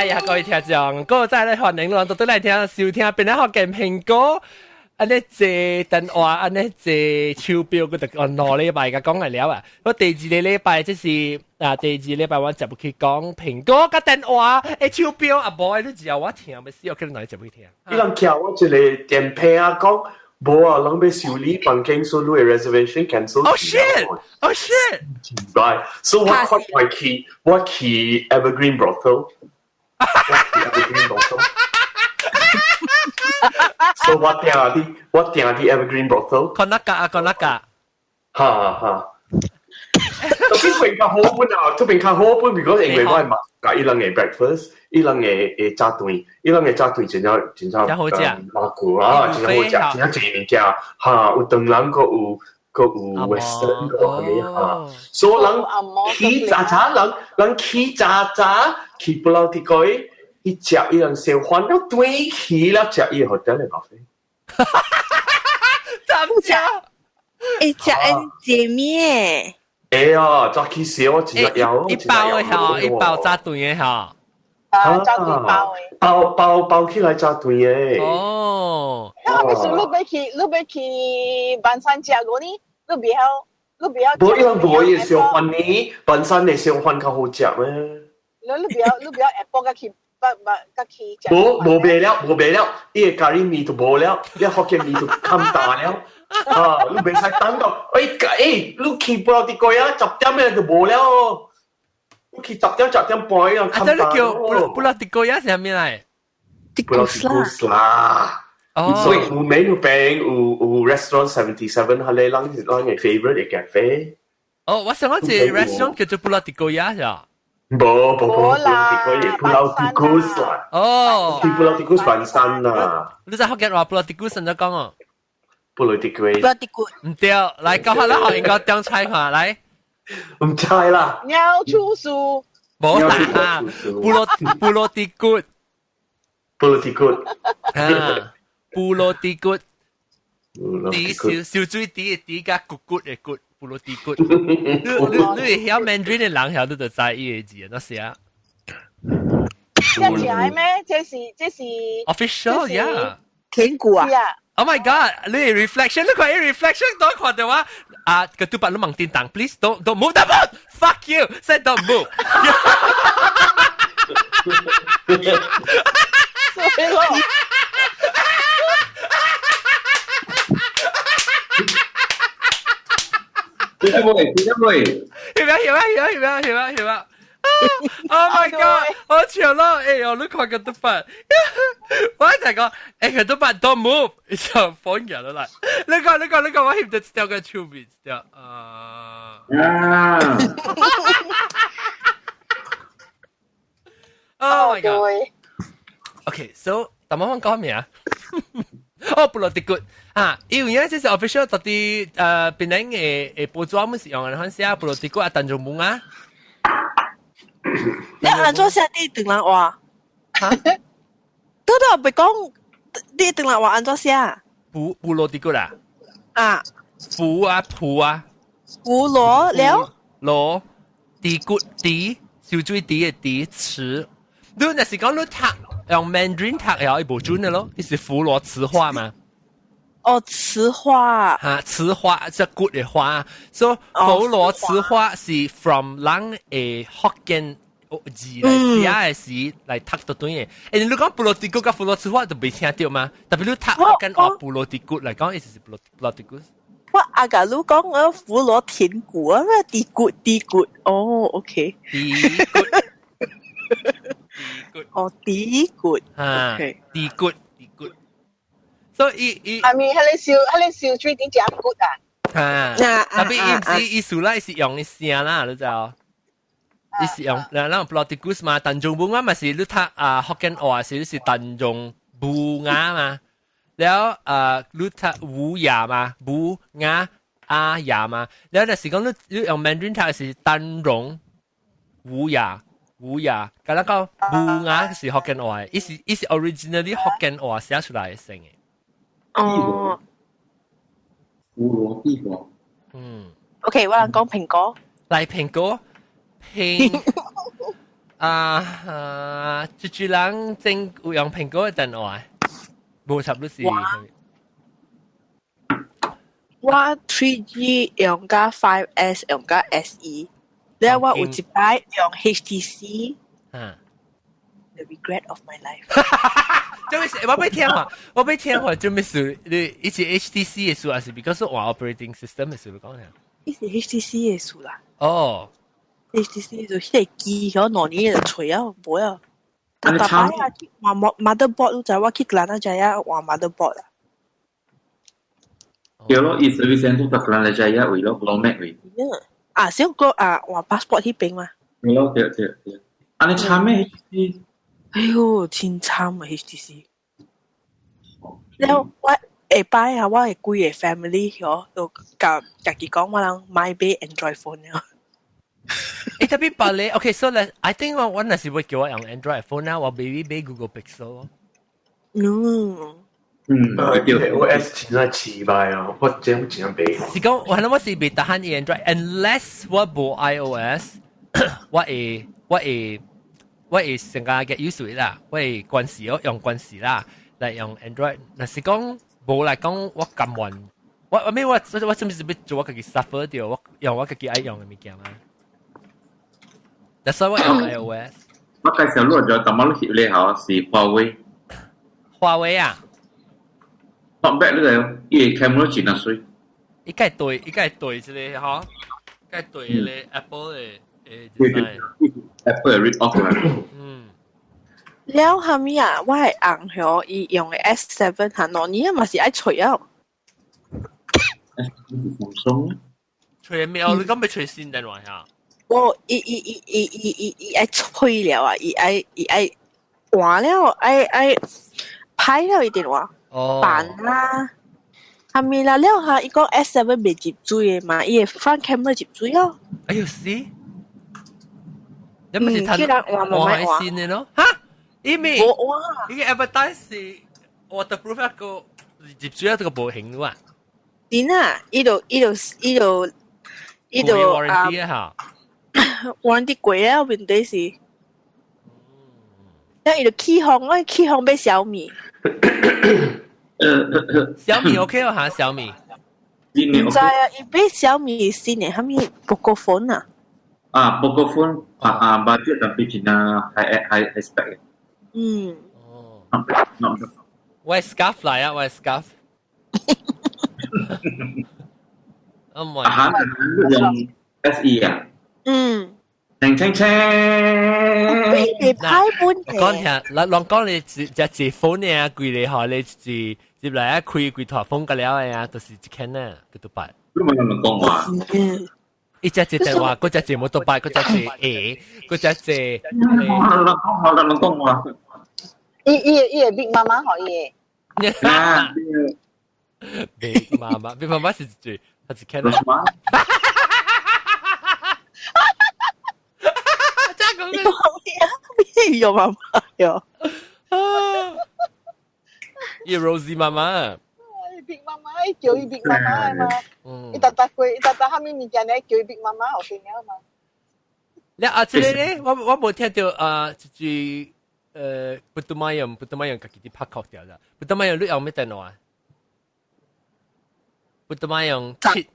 哎呀，各位聽眾，各位咧歡迎攏都來聽收聽，邊個福建蘋果，按呢坐電話，按呢坐手錶，佢就按2禮拜共講來了啊。我第二个禮拜，這是啊，第二禮拜我就入去講蘋果佮電話，欸，手錶啊，無你只要我聽，欲死，我叫你來入去聽。伊人徛我一個電話啊，講無啊，人欲修理房間，所以你的 reservation cancel。 Oh shit! Oh shit! Right. So 我看我去 Evergreen Brothel。我去 Evergreen Brothel。So 我訂佇 Evergreen Brothel。看那個啊，看那個。哈哈。特別邊較好本啊，特別較好本，because 因為我係嘛，佮伊人的 breakfast，伊人的的早頓，伊人的早頓真正真正真好食，麻古啊，真正好食，真正濟物件，哈，有唐人，閣有 Western，閣有啥物哈，所以人起早早人人起早早去 Pulau Tikoi，去食伊人燒飯，了轉去了食伊 hotel 的 buffet。怎食？會食因煎麵。會啊，早起燒我真正枵。一包的吼，一包早頓的吼。啊，早頓包的。包包包起來早頓的。哦。那我是你欲去，你欲去萬山食過呢？你袂曉，你袂曉。無，伊人無伊燒飯呢，萬山的燒飯較好食咩？你袂曉下晡才去，捌捌才去食。無無賣了，無賣了，伊的咖喱麵都無了，伊福建麵都冚大了。啊，你袂使等到，欸欸，你去 Pulau Tikoi 啊，10點的就無了哦。你去10點10點半啊，啊，這你叫 Pulau Tikoi 是啥物來？Pulau Tikus 啦。哦。所以有美有餅，有有 restaurant 77，係你人人的 favorite 的 cafe。哦，我想講一個 restaurant 叫做 Pulau Tikoi 是啊。無無無，Pulau Tikus 啦。哦。 Pulau Tikus 萬山啦。你知福建話 Pulau Tikus 怎講哦？ Pulau Tikus。 Pulau Tikus。毋對，來講下啦，學應該點猜看來。毋知啦。鳥鼠樹。無啦，Pulau Pulau Tikus。 Pulau Tikus。啊，Pulau Tikus。池燒燒水池的池佮骨骨的骨，Pulau Tikus。你你你會曉 Mandarin 的人曉得就知伊个字，那寫。這正的咩？這是這是 official yeah。天鼓啊！ Oh my god！你 reflection，你看伊 reflection 都看到我啊，個拄伯你望叮當，please don't move the phone。Fuck you！Say don't move。所以咯。聽得未？聽得未？翕啊翕啊翕啊翕啊翕啊翕啊！Oh my god！好笑咯！哎呦，你看個拄伯，我一齊講，欸，個拄伯 don't move，就放人落來。你看你看你看，我翕到一條個手面，一條啊。啊！Oh my god！Okay，so，大媽講咩啊？哦，Pulau Tikus 啊，因為這是 official 到底檳城的的報紙，們是用來寫 Pulau Tikus 啊，Tanjung Bungah。你按怎寫佇唐人話？哈？拄拄袂講，你唐人話按怎寫？ Pulau Tikus 啊？啊。浮啊蒲啊。胡羅了？羅池骨池，燒水池的池池。你若是講你讀用 Mandarin 讀會伊無準的咯，伊是浮羅詞話嘛？哦，詞話。哈，詞話即骨的話，所以佛羅詞話是 from 人的福建字來寫的時來讀到對的。欸，你講 Pulau Tikus 佮佛羅詞話就袂聽著嗎？特別你讀福建話 Pulau Tikus 來講，意思是 Pulau Tikus。我阿共你講我佛羅田谷啊，咩地骨地骨，哦，OK。地骨。哦，地骨。啊，地骨地骨。所以伊係咪彼個燒水點食骨啊？啊，特別伊毋是伊數來是用的聲啦，你知無？伊是用咱咱 Pulau Tikus 嘛，Tanjung Bungah 嘛是你讀啊福建話是是 Tanjung Bungah 嘛，了啊你讀烏鴉嘛，烏鴉阿亞嘛，了若是講你你用 Mandarin 讀是丹絨烏鴉烏鴉，敢若講烏鴉是福建話，伊是伊是 originally 福建話寫出來的聲的。哦，胡蘿地瓜。嗯，OK，我來講蘋果。來蘋果，蘋啊，豬豬人正有用蘋果嘅電話，無插你是。我 3G 用加 5S 用加 SE，然後我有一擺用 HTC。The regret of my life。做咩事？我欲聽話，我欲聽話做咩事？你伊是 HTC 嘅事，還是 because 換 operating system 嘅事？你講下。伊是 HTC 嘅事啦。哦。 HTC 就彼個機，響2年就揣啊，無啊。逐擺啊，去換 motherboard，你知我去 Kelana Jaya 換 motherboard 啦。對咯，伊 service center 在 Kelana Jaya 位咯，Glomac 位。啊，小個啊，換 passport 彼邊嘛。對咯，對對對。啊，你慘咩 HTC？哎喲，真慘啊 HTC。然後我下擺啊，我的規个 family 嗬，都共家己講，我人莫買 Android phone 了。誒，特別白咧，OK，so 咧，I think 我若是會叫我用 Android phone 啦，我 maybe 買 Google Pixel。對，我 S 真係奇怪啊，我真真買。是講我諗我是袂得閒 Android，unless 我無 iOS，我會成個 get used to it 啦，我會慣勢哦，用慣勢啦，來用 Android。若是講無來講，我甘願，我咩我甚至是欲做我家己 suffer 掉，我用我家己愛用的物件嘛。That's why 我用 iOS。我介紹你就淡薄翕咧吼，是華為。華為啊？ Not bad 咧，伊個 camera 真啊媠。伊該對這個吼，該對個 Apple 的對對，Apple 的 rip off 啦。了後面啊，我的翁吼，伊用的 S7 哈，2年嘛是愛揣啊。 Samsung。揣咩？你講欲揣新電話嚇？無，伊愛揣了啊！伊愛換了，愛歹了伊電話。哦。辦啦。後面啦了哈，伊講 S7 袂入水的嘛，伊的 front camera 入水哦。哎呦死！你唔是睇換新的咯？哈？因為伊個 advertise 是 waterproof 一個入水一個無形的啊。點啊？伊就 warranty 啊嚇。 warranty 過啊，問題是，那伊就起哄，我起哄買小米。小米 OK 哦嚇，小米。毋知啊，伊買小米新的，啥物 Poco phone 啊？啊，Poco phone 啊啊，budget tapi 真 high high high spec 嘅。哦。 Not bad. 我 scarf 來啊，我 scarf。Oh my！啊，用 SE 啊？嗯。青青青。你歹本講聽，人人講你只只只 phone 啊，貴咧嗬，你是入來啊開規台風個了的啊，就是一間啊，叫做擺。你問人講話。一隻隻電話，嗰隻隻摩托擺，嗰隻隻 A，嗰隻隻。人講話，人講話。伊伊伊 big 媽媽可以。 Big 媽媽，Big 媽媽是最，佢是 can。真講咩啊？咩有媽媽喲？伊 Rosie 媽媽。 Big 媽媽，叫伊 Big 媽媽嘛。伊逐逐過，伊逐逐蝦米物件咧叫伊 Big 媽媽，好聽了嘛。你啊，這個咧，我無聽到啊，一句putumayam，putumayam 家己佇拍曲掉啦。putumayam 你用咩電話？putumayam 7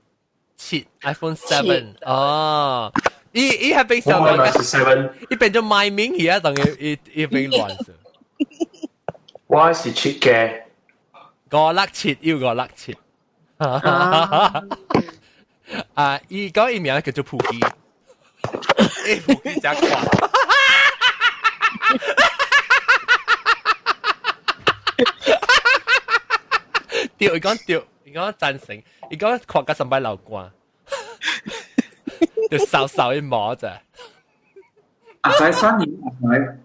7 iPhone 7 哦。伊伊係變上我是 7，伊變做賣名去啊，當伊伊伊變亂咗。我是7嘅，567要567。啊！伊講伊名叫做普基，欸，普基真快。對，伊講對，伊講贊成，伊講看甲三擺流汗，就掃掃一毛咋。阿仔3年，阿仔。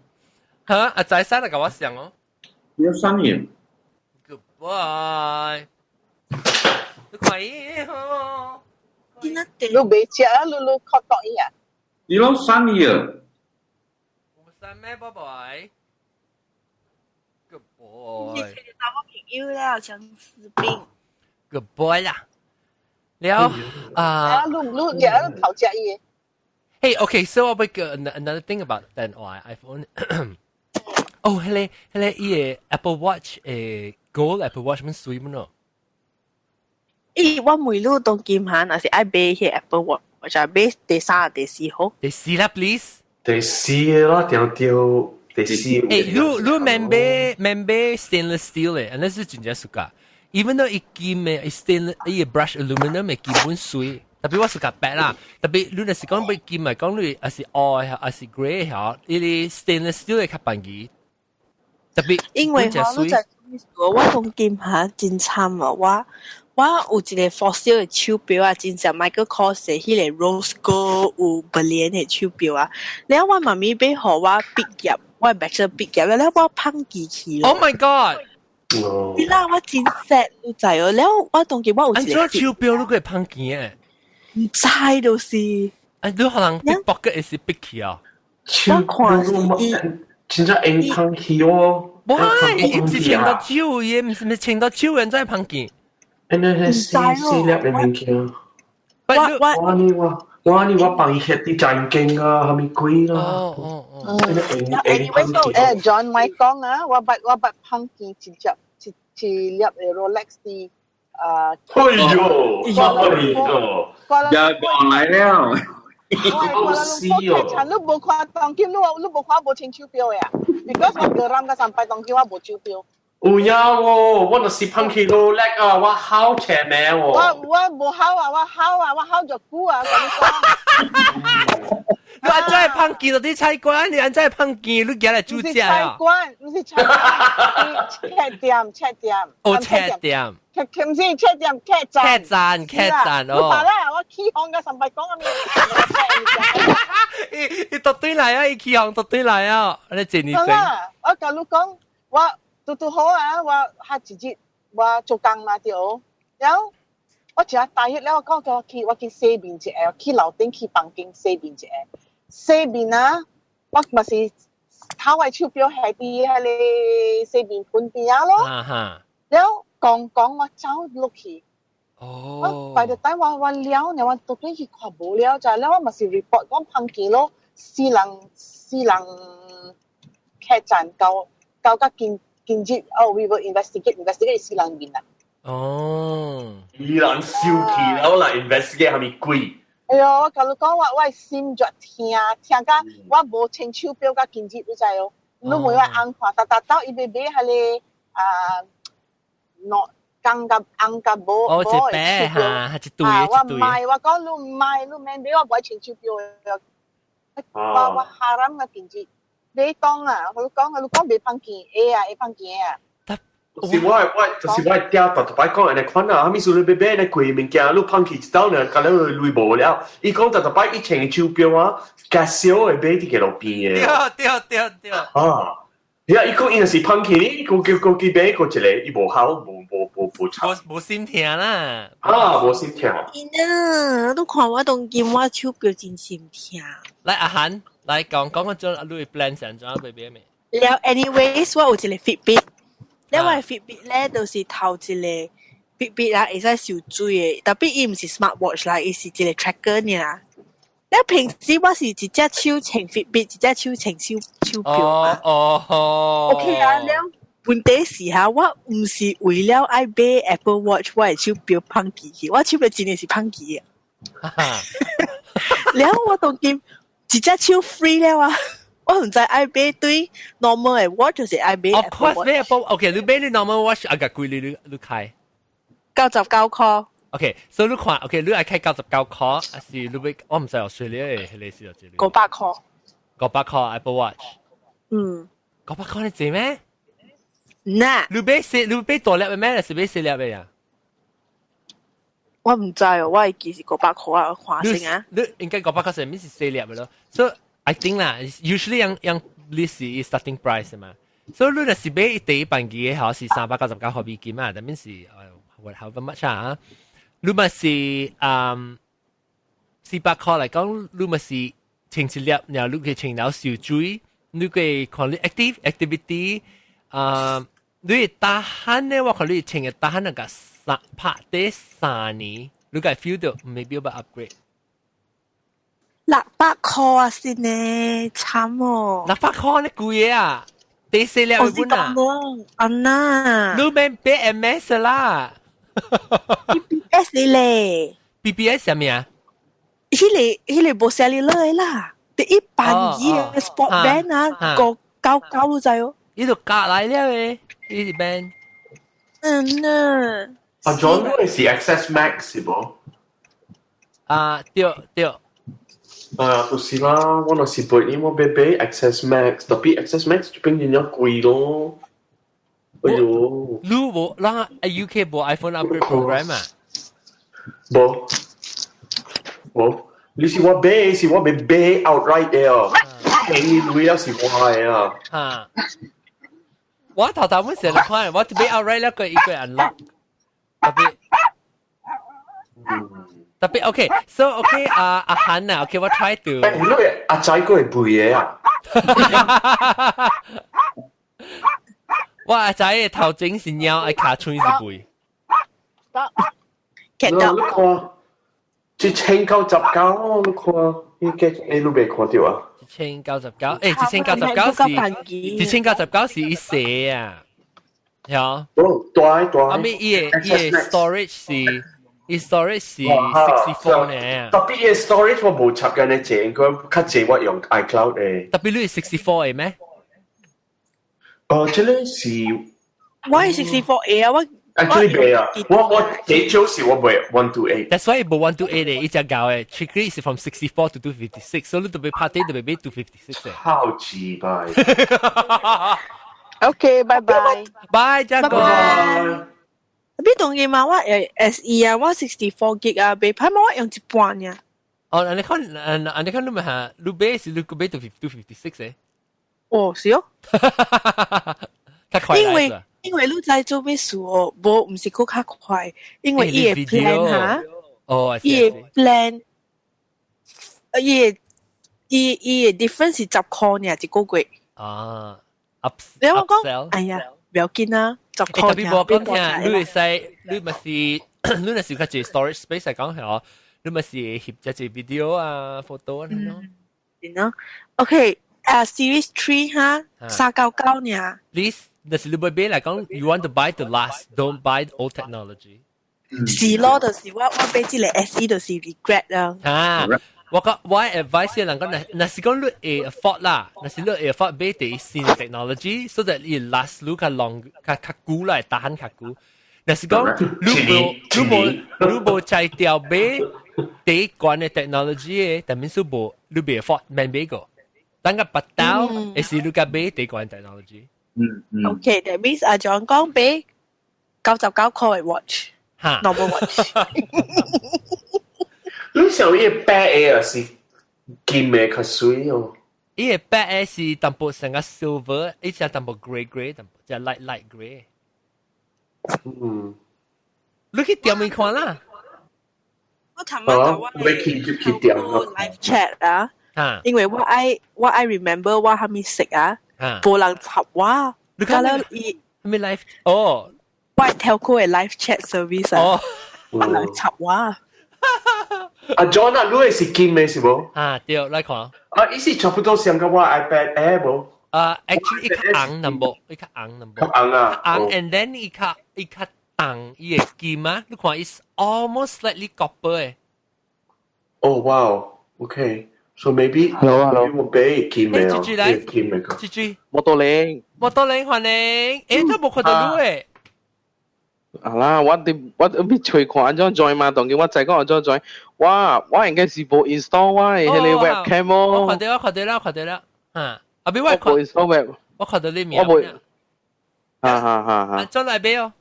嚇！阿仔生嚟甲我上哦。要3年。 Goodbye。你看伊吼。你袂食啊？你確當伊啊？你攏3年啊？我三咩？拜拜。Good boy。你找我朋友了，相思病。 Good boy 啦。了啊！你你日頭食伊。Hey, okay, so 我個 another thing about 電話 iPhone。哦，彼個伊个 Apple Watch gold Apple Watch 免媠麼？咦，我問你當今下若是愛買彼 Apple Watch，我就買第三第四好。第四啦，please。第四啦，定對第四。誒，你免買 stainless steel 的，按呢是真正 suka。Even though 伊金的，伊 stainless 伊 brush aluminum 的基本媠，特別我 suka 白啦。特別你若是講買金來講，你抑是黑抑是 grey 嚇，伊個 stainless steel 的較便宜。特別因為嗬，你就我講金下真慘啊！我有一個 Fossil 的手錶啊，真正 Michael Kors 的彼個 rose gold 有 brilliant 的手錶啊。了我媽咪買予我畢業，我 bachelor 畢業了，了我芳記去 Oh my god！你啦，我真 sad，你知哦。了我當今我有一個按怎手錶你會芳記的？毋知就是。啊，你可能 pickpocket 是逼去啊？我看是伊真正用芳去哦。哇！伊毋是穿到手的，毋是毋是穿到手人才芳記。那細細粒的物件。我我我呢我我呢我幫伊翕啲真經啊，係咪鬼啦？哦哦哦。誒，John 咪講啊，我捌芳記一隻一一粒的 Rolex 的啊。哎呦！哎呦！又講來了。我死哦！你無看當今，你無看無穿手錶的啊？Because 我 geram 甲三擺當今我無手錶。有影喎，我若是芳去 Rolex 啊，我好前面喎。我無好啊，我好啊，我好就久啊，我共你講。你按怎會芳記到佇菜館？你按怎會芳記？你行來煮食啊？菜館，毋是菜館，是車店，車店。哦，車店。毋是車店，客棧。客棧，客棧哦。你把啦，我起哄甲三擺講啊咩？伊伊獨對來啊，伊起哄獨對來啊，你真你真。我共你講，我拄拄好啊，我下一日我做工嘛對，然後我一大熱了，我講叫我去洗面一下，去樓頂去房間洗面一下，洗面啊，我嘛是頭的手錶係佇彼个洗面盆邊仔咯，了講講我走落去。哦，我 by the time 我了，然後我倒轉去看無了，就了我嘛是 report 講芳記咯，私人客棧到今今日哦，we will investigate 死人面啦。哦，伊人收起了啦，investigate 係咪鬼？哎喲，我共你講，我心就疼，疼甲我無穿手錶甲今日，你知哦？你問我紅看，逐逐到伊欲買彼个啊，喏。鋼甲紅甲無哦，無一白哈，一對啊，一對。我買，我講你買，你免買，我無愛穿手錶的。我 haram 啊，今日買當啊，我講你講袂芳記，會啊，會芳記啊。就是我嗲逐逐擺講按呢款啊，啥物事你欲買按呢貴物件，你芳去一道呢，共你鐳無了。伊講逐逐擺伊穿的手錶啊，較少會買佇個路邊的。對對對對。啊，呀，伊講伊若是芳去，閣閣去買閣一个，伊無好，無無無無差。無無心疼啦。啊，無心疼。啊，你看我當今我手錶真心疼。來阿韓，來講講個做你 plan 想怎買買未？了，anyways，我有一个 Fitbit。了我的 Fitbit 咧，就是頭一个 Fitbit 啦，會使受水的，特別伊毋是 smart watch 啦，伊是一个 tracker 爾。了平時我是一隻手穿 Fitbit，一隻手穿手錶嘛。哦。 OK 啊，了問題是哈，我毋是為了愛買 Apple Watch，我的手錶芳記去，我手錶真的是芳記的。了我當今一隻手 free 了啊！我毋知愛買對 normal 的 watch，就是愛買 Of course 買 Apple OK，你買你 normal watch 啊個貴你你你開 99箍。 OK，所以你看 OK，你愛開99箍，還是你買我毋知有稅咧，彼个是有這 500箍。 500箍 Apple Watch。嗯。500箍你濟咩？嗱。你買細，你買大粒的咩？還是買細粒的呀？我毋知哦，我會記是500箍啊，看先啊。你應該500箍上面是細粒的咯。所以 I think 啦，usually 樣樣你是 starting price 嘛。所以你若是買第一版機的，吼是399箍美金啊，但面是what however much 啊。你嘛是400箍來講，你嘛是穿一粒，然後你可以穿了受水，你可以看你 active activity，啊，你打鼾咧，我看你穿個打鼾那個三拍底3年，你該 feel 到 maybe 要 upgrade。600箍啊，先呢，慘哦！600箍你貴啊！第四粒本啊！啊嗱，你免買 MS 啦，BBS 你咧？BBS 係咩啊？彼個無寫你落啦，第一般嘅 sport band 啊，個九九都知哦。呢度隔嚟了嘅，呢啲 band。嗯啊。阿 John 嗰是 XS Max 是無？啊，對對。啊，就是啦，我若是買呢，我買買 XS Max，特別 XS Max 就變咗貴咯。哎喲，你無，咱 UK 無 iPhone upgrade program 啊？無，無，你是我買，是我買買 outright 的哦，便宜鐳了是我的啊。啊，我頭頭本時嚟看，我買 outright 了個一個 unlock，特別。特別 OK，so OK 啊阿韓啊，OK 我 try to。誒，你阿仔個係背嘅啊？我阿仔嘅頭前是貓，愛尻喙是背。其實你看，1099，你看，你個你未看到啊？一千九十九，一千九十九是1099是伊寫啊，係哦，大大。啊，咪伊個 storage 是。伊 storage 是64呢。特別伊 storage 我無插緊咧濟，應該較濟我用 iCloud 嘅。特別你係64嘅咩？哦，這個是。我係 64A 啊，我。 Actually 未啊，我最少是我買 128。 That's why 無 128 嘅，伊只搞嘅，tricky 是 from 64 to 256，所以你特別拍啲特別買 256 嘅。好奇怪。 OK，拜拜。拜，嘉哥。邊當嘅嘛？我SE 啊，我 64 gig 啊，袂歹嘛，我用一半爾。哦，你看，你看你咪嚇，你買是你個買到 256 嘅。哦，是哦。較快。因為你知做咩事哦？無，毋是閣較快，因為伊個 plan 哈，哦，伊個 plan，伊個伊伊個 difference 是10箍爾一個月。啊，up，你我講，哎呀，不要緊啊，10箍爾。特別我講聽，你會使，你咪是，你若是較濟 storage space 嚟講係哦，你咪是翕一隻 video 啊，photo 啊，咯。然後，OK，啊，Series 3 哈，399爾。 Please，若是你欲買嚟講，you want to buy the last，don't buy old technology。是咯，就是我買這個 SE 就是 regret 啦。啊，我講我 advice 人講，若是講你會 afford 啦，若是你會 afford 買第新 technology，so that 伊 last 你較 long 較較久啦，會當較久。若是講你無才調買第懸的 technology 的，但免說無你袂 afford 免買個。等個拔刀，會是你較買第懸 technology。嗯。 OK，that means 阿 John 講買99箍的 watch，哈，normal watch。你想伊白的是金的較媠哦？伊個白的是淡薄成個 silver，伊只淡薄 grey grey，淡薄只 light light grey。你去店面看啦。我頭先我去去店 live chat 啊，因為我愛 remember 我還未食啊，無人插我。你看了伊咩 live？哦，我 telco 的 live chat service 啊，無人插我。阿 John 啊，你的是金的是無？啊，對，來看。啊，伊是差不多像個我 iPad Air 無？啊，actually 伊較紅淡薄，伊較紅淡薄。較紅啊。紅，and then 伊較重，伊的金啊，你看 is almost slightly copper 的。哦，哇，OK，so maybe Hello hello，我買金的哦，豬豬來，金的個。豬豬，摩多玲，摩多玲歡迎，都無看到你誒。啊啦，我啲我欲揣看按怎 join 嘛，當今我知講按怎 join，我應該是無 install 我的彼個 webcam 哦。我看到，我看到啦，看到啦，啊，啊比我看，我無 install web，我看到你名。我無，哈哈哈哈。再來買哦。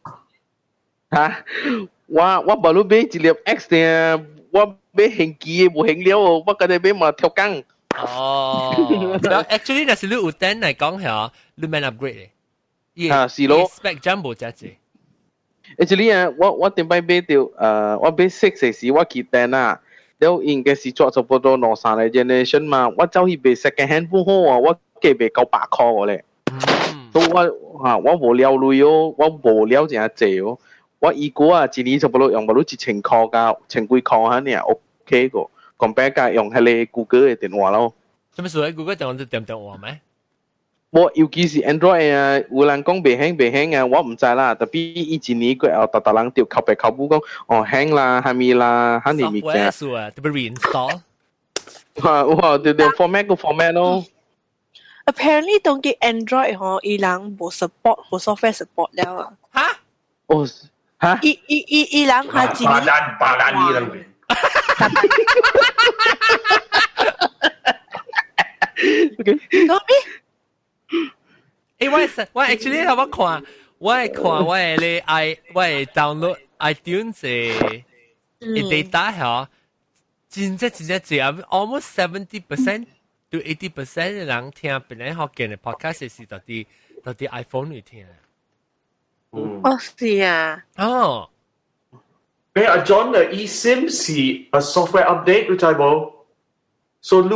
哈，我無你買一粒 X 的，我買現機的無現料哦，我今日買嘛跳工。哦，actually 若是你有電來講係你免 upgrade 的。啊，是咯。 spec 真無遮濟。 Actually 啊，我頂擺買著，我買 six 的時我去電啊，了應該是做差不多兩三個 generation 嘛，我走去賣 second hand 不好啊，我計賣900箍咧。所以我啊，我無了鐳哦，我無了誠濟哦。我伊個啊，一年差不多用無一千箍加千幾箍哈爾，OK 個。，compare 佮用彼个 Google 的電話咯。做咩事？Google 電話就點電話咩？我尤其是 Android 啊，有人講袂興袂興啊，我毋知啦。特別伊一年過後，逐逐人就哭白哭母講，哦興啦，蝦米啦，蝦米物件。數啊，特別 reinstall。哇哇，對對，format 個 format 咯。 Apparently，當佢 Android 嗬，伊人無 support，無 software support 了啊。哈？哦，哈？伊伊伊伊人哈一巴蘭巴蘭伊人。 OK。講咩？欸，我 actually 我看，我會看我的咧 i 我會 download iTunes 的 data 嗬，真正真正濟啊，almost 70% to 80% 的人聽本來福建的 podcast 是佇 iPhone 裏聽。嗯。哦，是啊。哦。欸，阿 John 的 eSIM 是 a software update，你知無？所以你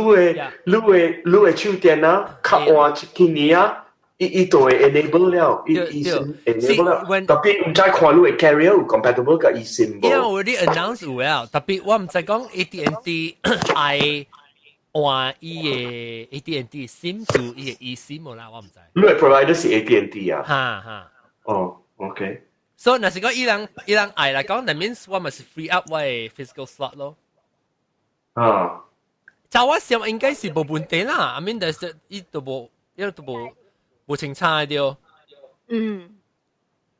的手電啊，較換一年啊。伊伊就會 enable 了，伊 eSIM enable 了。特別毋知看你的 carrier 有 compatible 佮 eSIM 無？因為我啲 announce 有了，特別我毋知講 AT&T 愛換伊的 AT&T SIM 做伊的 eSIM 無啦，我毋知。你的 provider 是 AT&T 啊？哈哈。哦，OK。所以若是講伊人愛來講，that means 我咪是 free up 我的 physical slot 咯。啊。就我想應該是無問題啦，I mean，但是伊都無，伊都無。無清楚對。嗯。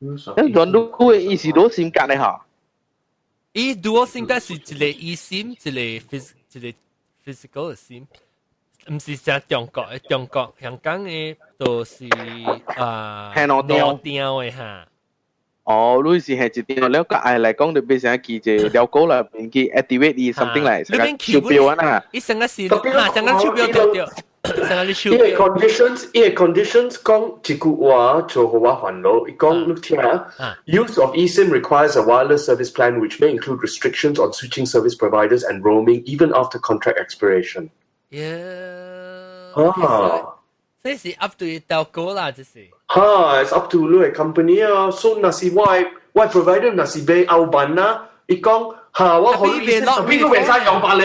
誒，原來佢伊是攞 SIM 卡的哈？伊 dual SIM 卡是一個 eSIM，一個 physical 的 SIM，毋是像中國的，中國香港的都是啊，係兩張的哈。哦，你是係一張，了個愛來講就變成記一個了解啦，變去 activate 伊 something 來，成個手錶啊。伊成個是，啊，成個手錶對對。伊个 conditions，伊个 conditions 講一句話就予我煩惱。伊講你聽，use of eSIM requires a wireless service plan which may include restrictions on switching service providers and roaming even after contract expiration。 Yeah。啊，這是 up to telco 啦，這是。哈，it's up to 你个 company 啊。所以若是我 provider 若是買歐版啦，伊講。嚇！我好意思，特別你袂使用別个，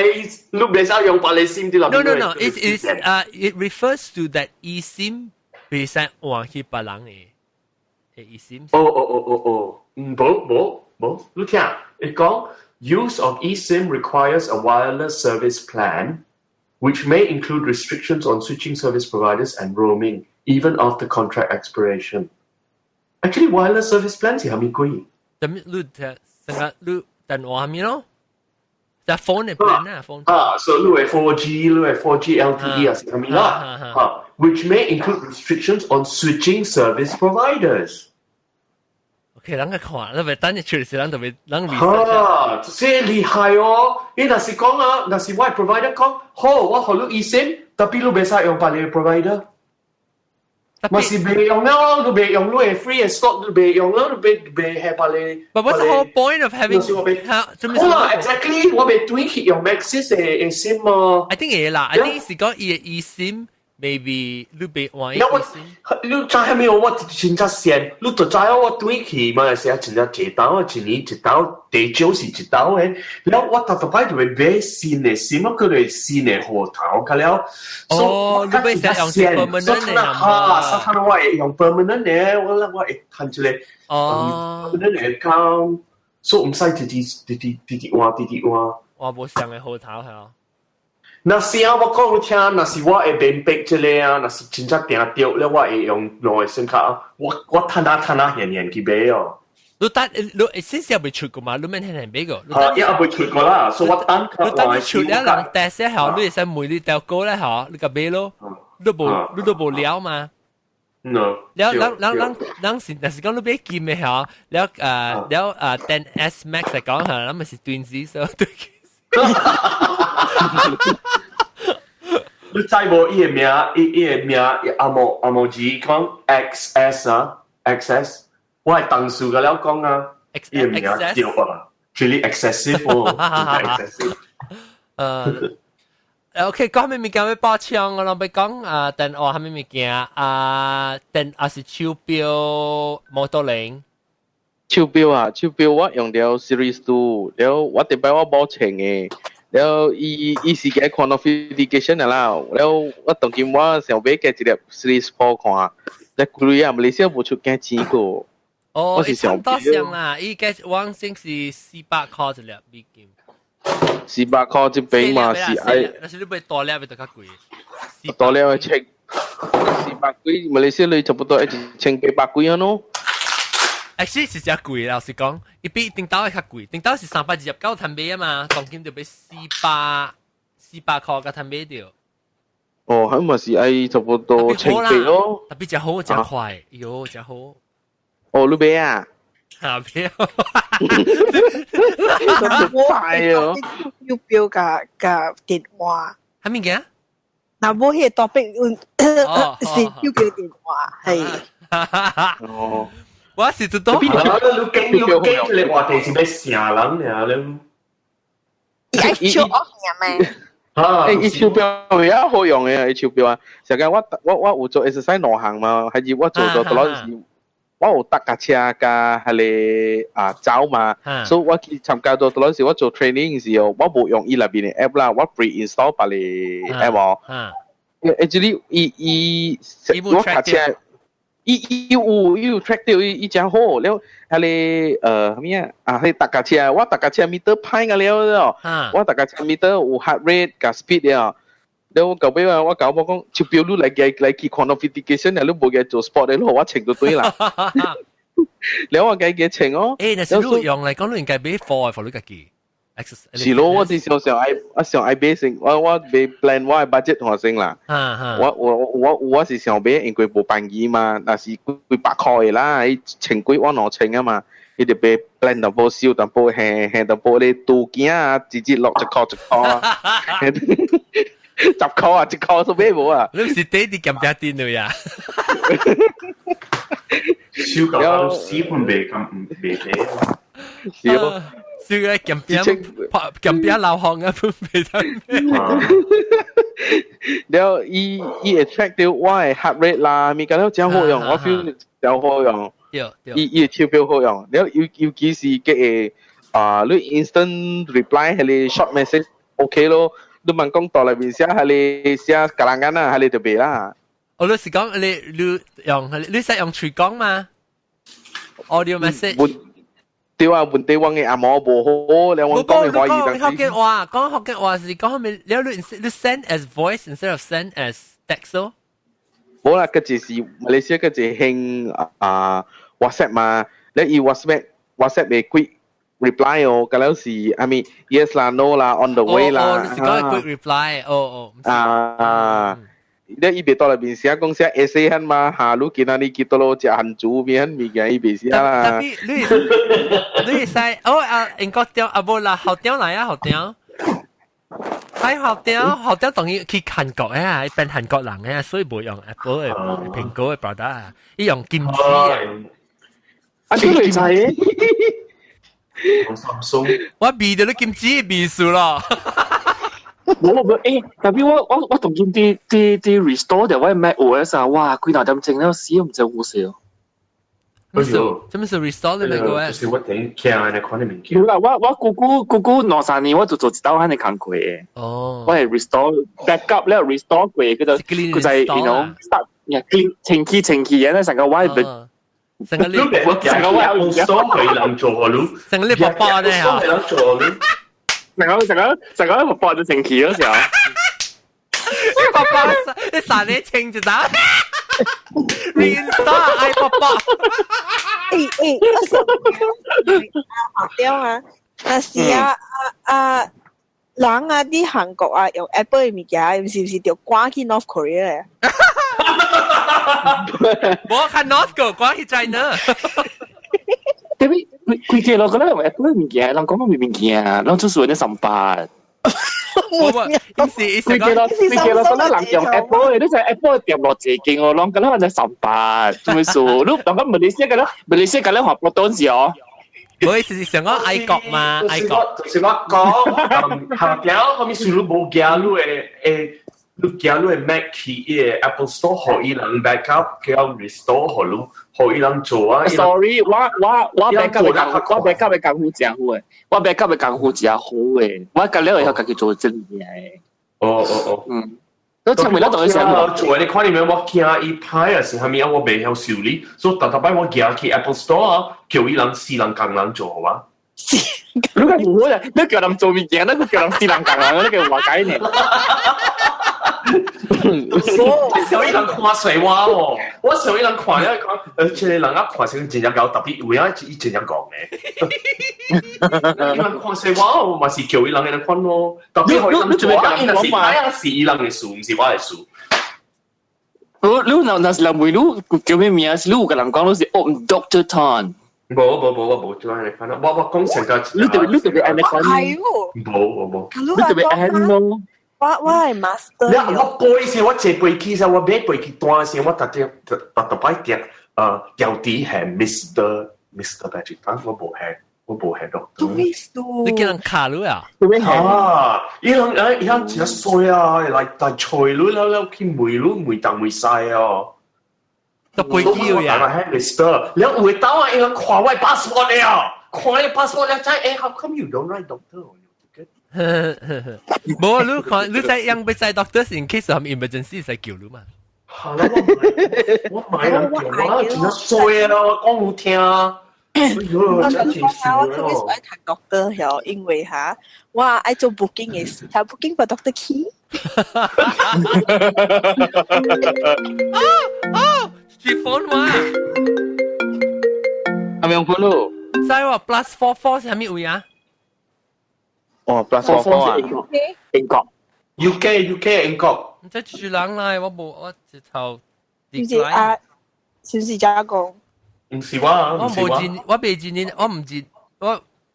你袂使用別個 SIM 啲啦。 No no no, it refers to that eSIM 袂使換去別人的 eSIM。哦哦哦哦哦，嗯，無無無，你聽，伊講 use of eSIM requires a wireless service plan, which may include restrictions on switching service providers and roaming, even after contract expiration. Actually, wireless service plan 是啥物鬼？咁你聽，成個你。電話咪咯，就 phone 的 plan 啊，phone。啊，所以你的 4G，你的 4G LTE 啊，是啥物啦？啊，which may include restrictions on switching service providers。 OK，人個看，你咪等你出嚟時，人就會人 research。啊，這厲害哦！伊若是講啊，若是我 provider 講，好，我予你 eSIM，特別你袂使用別个 provider。嘛是袂用了，你袂用你的 free slot，你袂用了，你袂袂係別個。 But what's the whole point of having？好啦，exactly，我袂轉去用 Maxis 的 SIM 嘛。 I think 會啦，I think 是講伊的 eSIM maybe 你袂換 eSIM。你知係咪我真正善？你就知影我轉去嘛，是啊，真正一刀，一年一刀，第少是一刀的。了我逐逐擺就會買新的 SIM，我叫做新的號頭，較了。哦，你欲用 permanent 的哈，所以我會用 permanent 的，我我會趁一個哦 permanent 的account，所以毋使直直直直直直換，直直換。我無相的號頭係哦。若是啊，我講你聽，若是我會明白這個啊，若是真正定著了，我會用兩個 SIM 卡，我我趁啊趁啊現現去買哦。你等你先時未出過嘛？你免現現買過？啊，也未出過啦，所以我等。你等你出了人 test 一下，你會使問你條歌咧嗬，你個買咯，你無你都無了嘛？ No。了人人人人是，若是講你買金的嗬，了了10S Max 嚟講嚇，咱咪是 twins 所以對。你知無？伊个名，伊伊个名阿毛阿毛字講 XS 啊，XS，我係同事個了講啊，伊个名叫啊，really excessive 哦，excessive。OK，講啥物物件欲報槍，我攏欲講啊，電話啥物物件啊，電也是手錶摩托鈴。手錶啊，手錶我用著 Series 2，了我頂擺我某穿的。然後伊伊是嘅 quantification 啦，然後我當今我想買嘅一粒 Series 4 看，但貴啊，馬來西亞無出幾錢個。哦，我是想多上啦，伊嘅往先是400塊一粒美金。 400塊這邊嘛是愛，但是你買大粒咪就較貴。大粒嘅千四百幾，馬來西亞你差不多1800幾啊喏。 Actually 是真貴，老實講，伊比頂頭會較貴，頂頭是329趁買啊嘛，當今就買四百塊較趁買著。哦，咁嘛是愛差不多1800咯。特別真好，真快，喲，真好。哦，你買啊？嚇買。快哦！要表甲甲電話。係物件？嗱，無彼個 topic 是要表電話，係。哦。我是做到。你驚你驚你話題是欲啥人爾你？伊愛 show off 爾咩？啊！欸，伊手錶也好用嘅，伊手錶啊，成日我有做 exercise 兩項嘛，還是我做做到時，我有搭架車加彼個啊走嘛，所以我去參加到到時我做 training 時候，我無用伊內邊的 app 啦，我 pre-install 別个 app 哦。Actually，伊伊我駕車。伊伊有伊有 track 到伊伊真好，了，彼個咩啊？啊，彼搭架車，我搭架車 meter 歹個了了，我搭架車 meter 有 heart rate 佮 speed 了。了我舊尾啊，我舊我講手錶你來嘅來去 quantification 你無嘅做 sport 的，我稱就對啦。了我計幾稱哦。欸，若是你用來講，你應該買貨 for 你家己。是咯，我是想想愛，我想愛買先，我買 plan 我的 budget 看先啦。我是想買，因為無便宜嘛，若是幾幾百塊的啦，伊千幾我2000啊嘛，伊就買 plan 淡薄少淡薄，輕輕淡薄咧拄囝啊，直接落一塊一塊啊，10塊啊，一塊都買無啊。你是底佇鹹餅店的呀？少到死本袂咁袂抵。是咯。少個鹹餅鹹餅流汗啊，本袂得。了伊伊會 track 到我的 heart rate 啦，物件了真好用，我 feel 真好用。伊伊的手錶好用，了尤其是佢會啊，你 instant reply 彼個 short message OK 咯，你問講到內面寫彼個寫格蘭間啊，彼個就袂啦。哦，你是講你用你識用喙講嘛？Audio message。對啊，問題我的紅毛無好，了我講的華語。講福建話，講福建話是講後面，了你 send as voice instead of send as text 咯。無啦，嗰隻是馬來西亞嗰隻興啊 WhatsApp 嘛，你伊 WhatsApp 會 quick reply 哦，嗰了是 I mean yes 啦 no 啦 on the way 啦。哦，你是講 quick reply，哦哦。啊。你伊袂到內面寫講寫 essay 漢嘛，下你今仔日去倒落食番薯面物件，伊袂寫啦。特別你你會使哦啊，英國調啊無啦，學長來啊，學長。喺學長學長當然去韓國啊，變韓國人啊，所以無用 Apple 的蘋果的 product 啊，伊用金子啊。啊，你會知？用 Samsung。我味著你金子的味素咯。我冇誒，特別我當今啲 restore 掉我 Mac OS 啊，哇，幾大點鐘了死唔知有笑。咩事？什麼是 restore 你 Mac OS？就是我頂驚的款的物件。有啦，我姑姑姑姑兩三年我就做一道按呢工課的。哦。我係 restore backup 了 restore 過，佢就佢就 you know start 呀 clean 清氣清氣嘅，成個我成個你成個我 restore 佢人做你，成個你爸爸咧嚇。人做你。成個爸爸就清氣嗰時候。你爸爸你三年清就得。reinstall 愛爸爸。欸欸，我想學掉啊，但是啊啊啊，人啊佇韓國啊用 Apple 的物件，是毋是著趕去 North Korea？無看 North 國，趕去 China。特別規個咯，覺得用 Apple 物件，人講講物件，人就是為了上班。我我，伊是伊是規個咯，規個咯，覺得人用 Apple 的，你知 Apple 店落濟間哦，人覺得人在上班，做咩事？你人講馬來西亞個咧，馬來西亞個咧話不多時哦。我意思是想講愛國嘛，愛國。就是我講，下條後面輸入無行路的，誒，你驚你 Mac 去伊個 Apple Store，予伊人 backup，叫 restore 予你，予伊人做啊。 Sorry，我 backup 的功夫誠好的，我 backup 的功夫誠好的，我隔了會曉家己做這物件的。哦哦哦，嗯。都請問咱同佢講。做你看你面，我驚伊歹啊，是啥物啊？我袂曉修理，所以逐逐擺我行去 Apple Store 啊，叫伊人死人工人做好啊。你個唔好啊！你叫人做物件，你叫人死人工人，你叫話解呢？我小伊人看水我哦，我小伊人看了講，這個人啊看成真正𠢕，特別有影伊真正講嘅。伊人看水我，我嘛是叫伊人來看咯。特別予伊人做啊，伊若是歹啊，是伊人的事，毋是我的事。你若是人問你叫咩名？是你有共人講你是哦，Doctor Tan。無無無，我無做按呢款，我講成個。你特別按呢款。係喎。無我無。你特別按咯。我係 master。我背時，我坐飛機時，我買飛機單時，我特特特特擺定，調啲係 Mr. Patrick Tan，我無係 doctor。做咩事？你叫人卡你啊？做咩啊？伊人真衰啊！來揣你了了去問你問東問西哦。都飛機啊！我係 Mr. 你有會到啊？伊人看我 passport 了，看你 passport 了，知誒，How come you don't write doctor？無，你看你在用欲使 doctor 是 in case 有 emergency 使叫你嘛？係啦，我買人叫我真衰啊！我講有聽。我跟你講啊，我特別愛讀 doctor 曉，因為哈，我愛做 booking 的時，他 booking 予 doctor 去。啊啊！接 phone 話，係咪用 phone 咯？知喎，+44 是啥物位啊？哦，+44 啊！英國、 UK、UK 英國。唔知住人來，我無我直頭。是唔是啊？是唔是這講？唔是我，我無認，我袂認你，我唔認，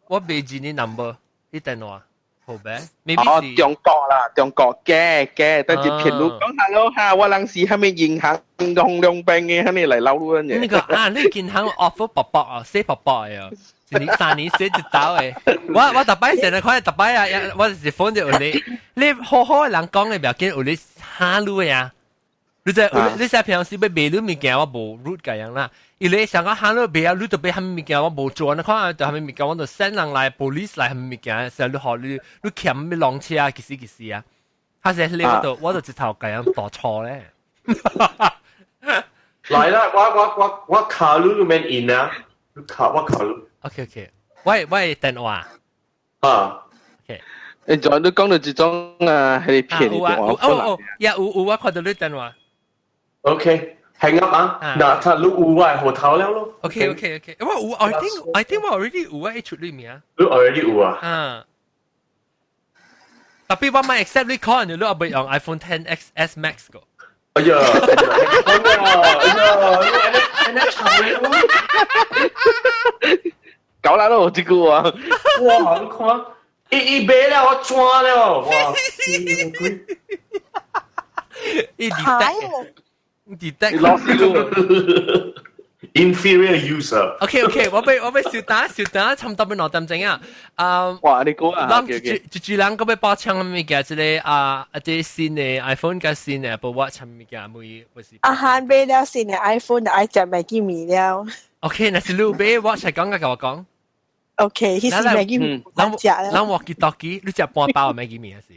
我袂認你 number，你電話好唄？哦，中國啦，中國嘅嘅，但是騙你講 hello 哈，我人是啥物銀行紅兩邊嘅，啥物來撈你嘅。那個啊，你銀行 offer 薄薄啊，寫薄薄嘅啊，一年三年寫一刀嘅。我逐擺成日看，逐擺啊，我是 phone 就有你，你好好嘅人講嘅，不要緊，有你嚇你嘅啊。你知你成平時欲賣你物件，我無 route 咁樣啦。伊你想講喊你賣啊，你就買啥物件，我無做。你看就啥物物件，我就 send 人來，police 來啥物件，成日你學你你欠咩浪車啊，其實其實啊，他成日我就直頭咁樣度錯咧。來啦，我卡你你免印啊，你卡我卡你。 OK OK，我電話。啊。 OK。誒，仲你講到這種啊，係你騙你電話。哦哦，呀有有，我看到你電話。 OK，hang up 啊，嗱，他你有我號頭了咯。 OK OK OK，我有，I think 我 already 有啊，出裏面啊。你 already 有啊？啊。特別我買 accept 你 call，你都未用 iPhone 10 XS Max 個。哎呀，哎呀，哎呀，你你吵你，搞啦咯，這個啊。哇，你看，伊買了，我轉了，哇！伊 detect。 detect 老師咯，inferior user。 OK OK，我欲小等小等，差唔多欲2點鐘啊。啊，哇，你講啊，人一一人閣欲報搶物件，這個啊，這個新的 iPhone 佮新的 Apple Watch 物件，每不是。阿漢買了新的 iPhone 就愛食麥記麵了。 OK，若是你買 watch 係講共我講。 OK，彼時麥記麵食了。咱 walkie talkie，你食半包麥記麵還是？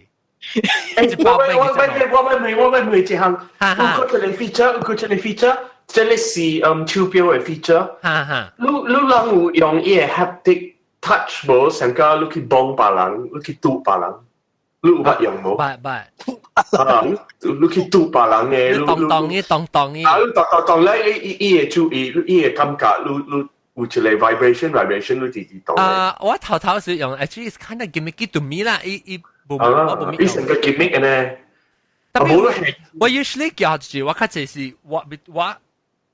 我欲問一項，有個這個 feature，有個這個 feature，這個是手錶的 feature。哈哈。你人有用伊個 haptic touch 無？上個你去摸別人，你去拄別人，你有捌用無？捌捌。啊，你去拄別人的，你當當伊當當伊。啊，你當當當咧，伊會注意，伊會感覺，你有一個 vibration vibration，你直直當。啊，我頭頭是用，actually it's kind of gimmicky to me 啦，伊伊。啊，伊成個 gimmick 嘅呢。特別我 usually 叫住我較濟是我，哎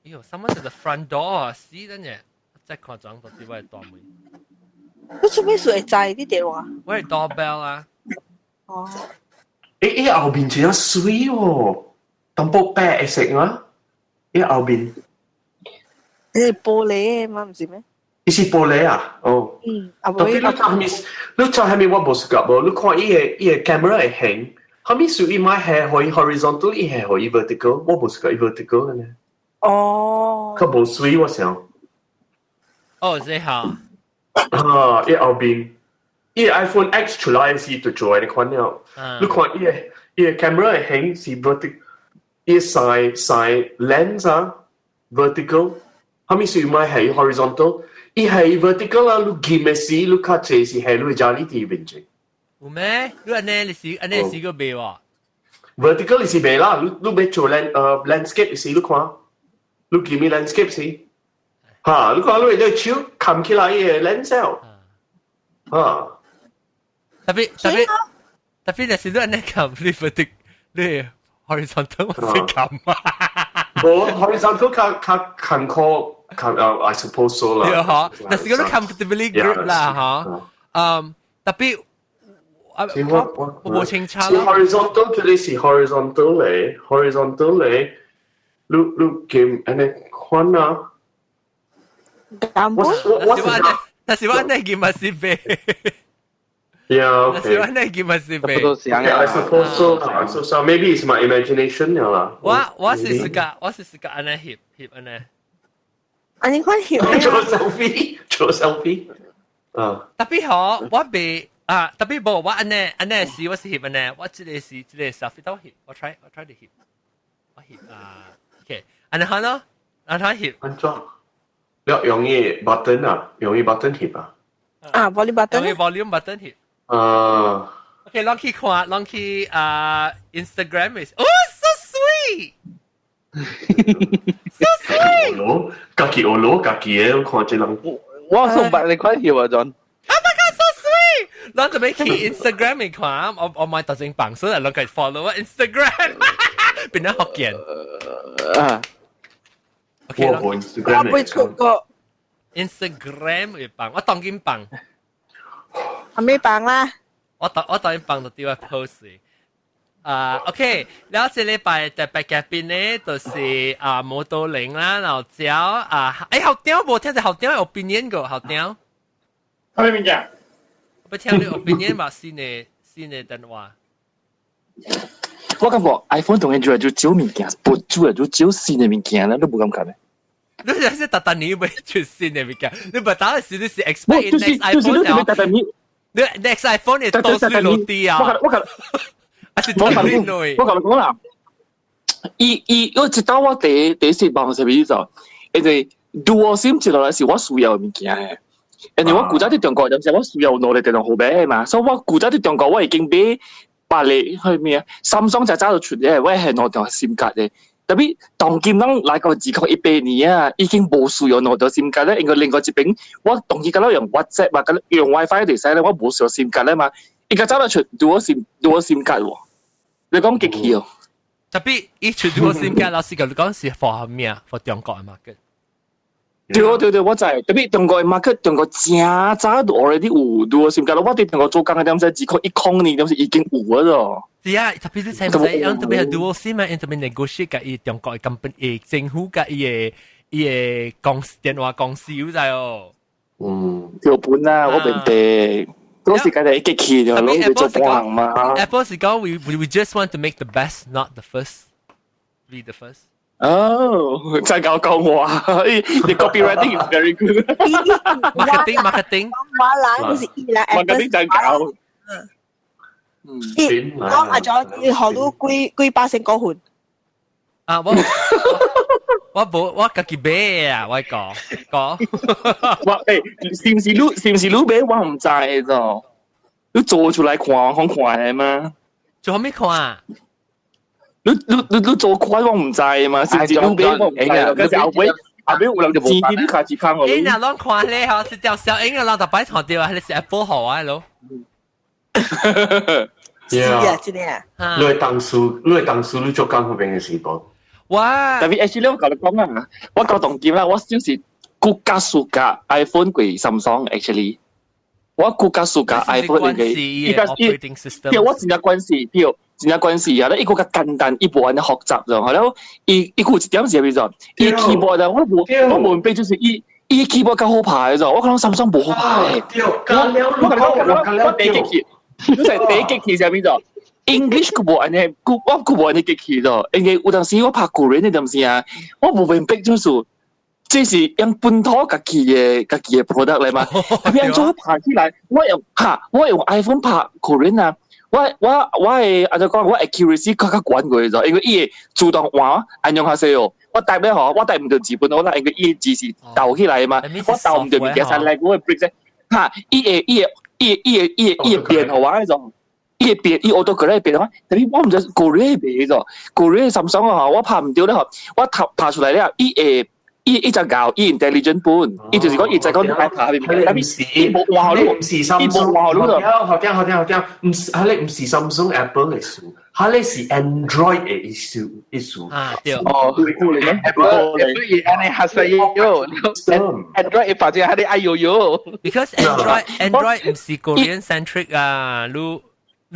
呦，someone at the front door，死等陣，再看裝到底我的大門。你做咩事會知你電話？我的 doorbell 啊。哦。欸，後面真媠哦，淡薄白色啊，伊後面。你玻璃的嘛，毋是咩？伊是玻璃啊，哦。嗯，啊特別你知啥物？你知啥物我無 suka 無？你看伊个 camera 的形，後面屬於買係可以 horizontal，伊係可以 vertical，我無是個 vertical 嘅呢。哦。佢無水我想。哦，這下。啊，伊後邊，伊 iPhone X 出來時就做你看了，你看伊個 camera 係是 vertical，伊 side lens 啊 vertical，後面屬於買係 horizontal，伊係 vertical 啦，你見嘅時，你較濟是係你家裡啲面前。有咩？你按呢你是按呢是個袂喎？vertical 是袂啦，你你欲做 landscape 時，你看，你見咩 landscape 時？嚇，你看你隻手冚起來伊個 lens 啊。特別特別特別，就是你按呢冚，你 vertical 你 horizontal 我是冚啊。無 horizontal 較較近靠近啊，I suppose so 啦。對嗬，但是嗰啲 comfortably grip 啦，嗬。嗯，特別。我我冇清楚。是 horizontal，這裡是 horizontal 嚟，horizontal 嚟，你你見按呢看啊？我我我但是我那件嘛是白。 Yeah, 但是我那件嘛是白。 I suppose so. So so maybe it's my imagination 啦。我是自家，我是自家按呢翕翕按呢。按呢款翕。做 selfie，做 selfie。啊。特別好，我袂。啊，特別無我按呢按呢是我是翕按呢，我這個是這個 selfie 都翕，我 try 我 try to 翕，我翕啊，OK，按呢好咯，按他翕。按怎？你用伊 button 啊，用伊 button 翕啊。啊，volume button。用伊 volume button 翕。啊。 OK，攏去看，攏去啊 Instagram 是，哦，so sweet，so sweet。學家己學囉，家己的看這人。我送百你看翕啊，John。 Oh my god, so sweet！咱就欲去 Instagram 面看，我我買特正放，所以攏個 follow 我 Instagram，變咗福建。啊，OK，我冇 Instagram。我未出過。 Instagram 會放，我當今放。係咩放啦？我當今放就對我 post。啊，OK，了這禮拜特別嘉賓呢，就是啊摩多林啦，然後教啊，欸，校長無聽者校長有 opinion 個校長。啥物物件？我聽你 opinion 嘛，新的新的電話。我感覺 iPhone 當然就係就少物件，不主要就少新的物件啦，你無感覺咩？你是特特年欲出新的物件，你不打時你是 expect next iPhone 了？特特年，你 next iPhone 會多水落地啊！我我啊是特年內。我共你講啦，伊伊我一到我第第一次望是咪就，因為 Dual SIM 接落來是我需要的物件的。因為我古早佇中國，有時我需要兩个電話號碼嘛，所以我古早佇中國我已經買別个去咩啊？三星就早就出嘅，我係兩條 SIM 卡的。特別當今咱來到2018年啊，已經無需要兩條 SIM 卡咧，因為另外一邊我當今敢若用 WhatsApp 嘛，敢若用 WiFi 就使咧，我無需要 SIM 卡咧嘛。伊較早就出 Dual SIM Dual SIM 卡喎，你講激氣哦。特別伊出 Dual SIM 卡，老師講你講是 for 咩啊？for 中國的 market。對對對，我知。特別中國的 market，中國真早就 already 有 Dual SIM 卡咯。我佇中國做工的點知2010年點是已經有啊咯。是啊，特別你知唔知？因特別係 Dual SIM 啊，因特別 negotiate 佮伊中國的 company 政府佮伊的伊的公司電話公司有知哦。嗯，條本啊，我明白。嗰時間就激氣就攏會做幫人嘛。 Apple 是講 we just want to make the best, not the first. Be the first. 哦，真係講話，你 copywriting is very good。 Marketing marketing。我啦，就是伊啦，marketing 真搞。嗯。講阿咗，你學到幾幾百成股份？啊，我我無我家己買啊，我講講。我欸，是唔是你買？我唔知咋。你做出來看，我講看的嗎？做咩看啊？你你你你做看我唔知嘛？是唔是你買我唔知啊？嗰時後尾後尾有人就錢你開始看我。欸，若攏看咧，嗬，是條小英啊，攏逐擺看到啊，你是 Apple 好啊咯。是啊，真的啊。你係當初，你係當初你做工嗰邊嘅時無？哇！特別 actually 我共你講啊，我講當今啦，我就是閣較 suka iPhone 過 Samsung actually。我閣較 suka iPhone 因為伊個 operating system，對，我真正關係，對，真正關係啊！伊閣較簡單，伊無按呢複雜咗，然後伊伊有一點是啥物做？伊 keyboard 啊，我無我無明就是伊伊 keyboard 較好拍的，我講 Samsung 無好拍。對，我我我我第一激氣，你知第一激氣是啥物做？ English 佢無按呢，佢我佢無按呢激氣咯。因為有當時我拍 Korean 嗰陣時啊，我無明白就是，這是用本土家己的 product 嚟嘛。特別按怎拍起來，我用 iPhone 拍 Korean 啊，我會按怎講，我 accuracy 較較懸過咗，因為伊會自動換按用下勢哦。我 type 咧嗬，我 type 毋著字本好啦，因為伊字是鬥起來嘛，我鬥毋著物件，先來我會 break 啫。哈，伊會變予我彼種。伊會變，伊 auto correct 變啊！特別我毋知 Korea 變咗，Korea Samsung 啊，我拍毋著咧嗬，我拍拍出來了，伊會伊伊就教伊 intelligent 本，伊就是講伊就講你愛拍邊，特別伊無換予你，毋是 Samsung，伊無換予你。好聽好聽好聽，毋是，彼個毋是 Samsung Apple 的事，彼個是 Android 的意思意思。啊，對。哦，Apple Apple 伊按呢較細喲，Android 伊發展彼個愛喲喲。 Because Android 毋是 Korean centric 啊，你。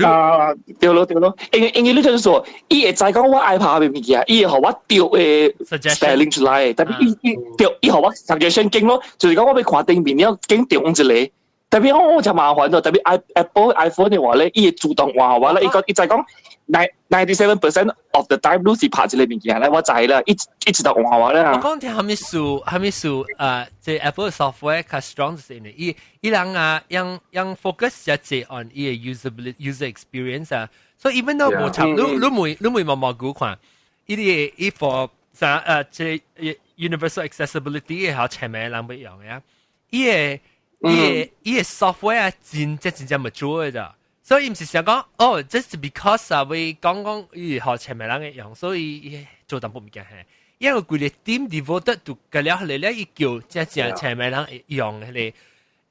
啊，對咯對咯，因為你就是說，伊會知講我愛拍嘅物件，伊會予我對的 spelling 出來，特別伊伊對，伊予我 suggestion 經咯，就是講我欲看頂面了經中一個，特別我我就麻煩咯，特別 i Apple iPhone 的話咧，伊會自動換予我咧，伊講伊知講 97% of the time 都是拍一個物件咧，我知啦，伊伊自動換予我咧。我講聽啥物事，啥物事，這 Apple software 較 strong 就是因為伊伊人啊，用用 focus 一隻 on 伊的 usability user experience 啊，所以 even though 無插，你你你問毛毛股看，伊啲伊 for 啥這 universal accessibility 嘅好前面人不用呀，伊的伊的伊的 software 啊，真正真正 mature 的。所以毋是想講，哦，just because 啊，會講講伊予前面人會用，所以伊做淡薄物件嘿。因為規個 team devoted to 個了後來了，伊叫真正前面人會用彼個，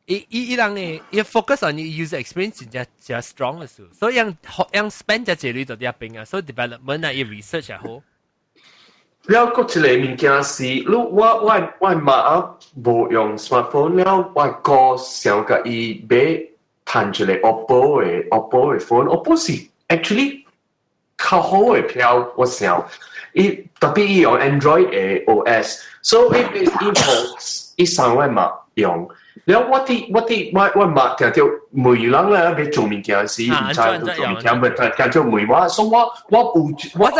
伊伊伊人的伊 focus on user experience 真正真 strong 的事，所以用用 spend 這濟鐳就佇遐邊啊，所以 development 啊，伊 research 也好。了，閣一個物件是，你我我媽無用 smartphone 了，我哥想共伊買趁一個 OPPO 的 phone，OPPO 是 actually 較好的票，我想，伊特別伊用 Android 的 OS，所以伊伊伊送我媽用。了我佇我佇我我媽定著問人咧欲做物件時，毋知做物件，欲定著問我，所以我我有我知我知，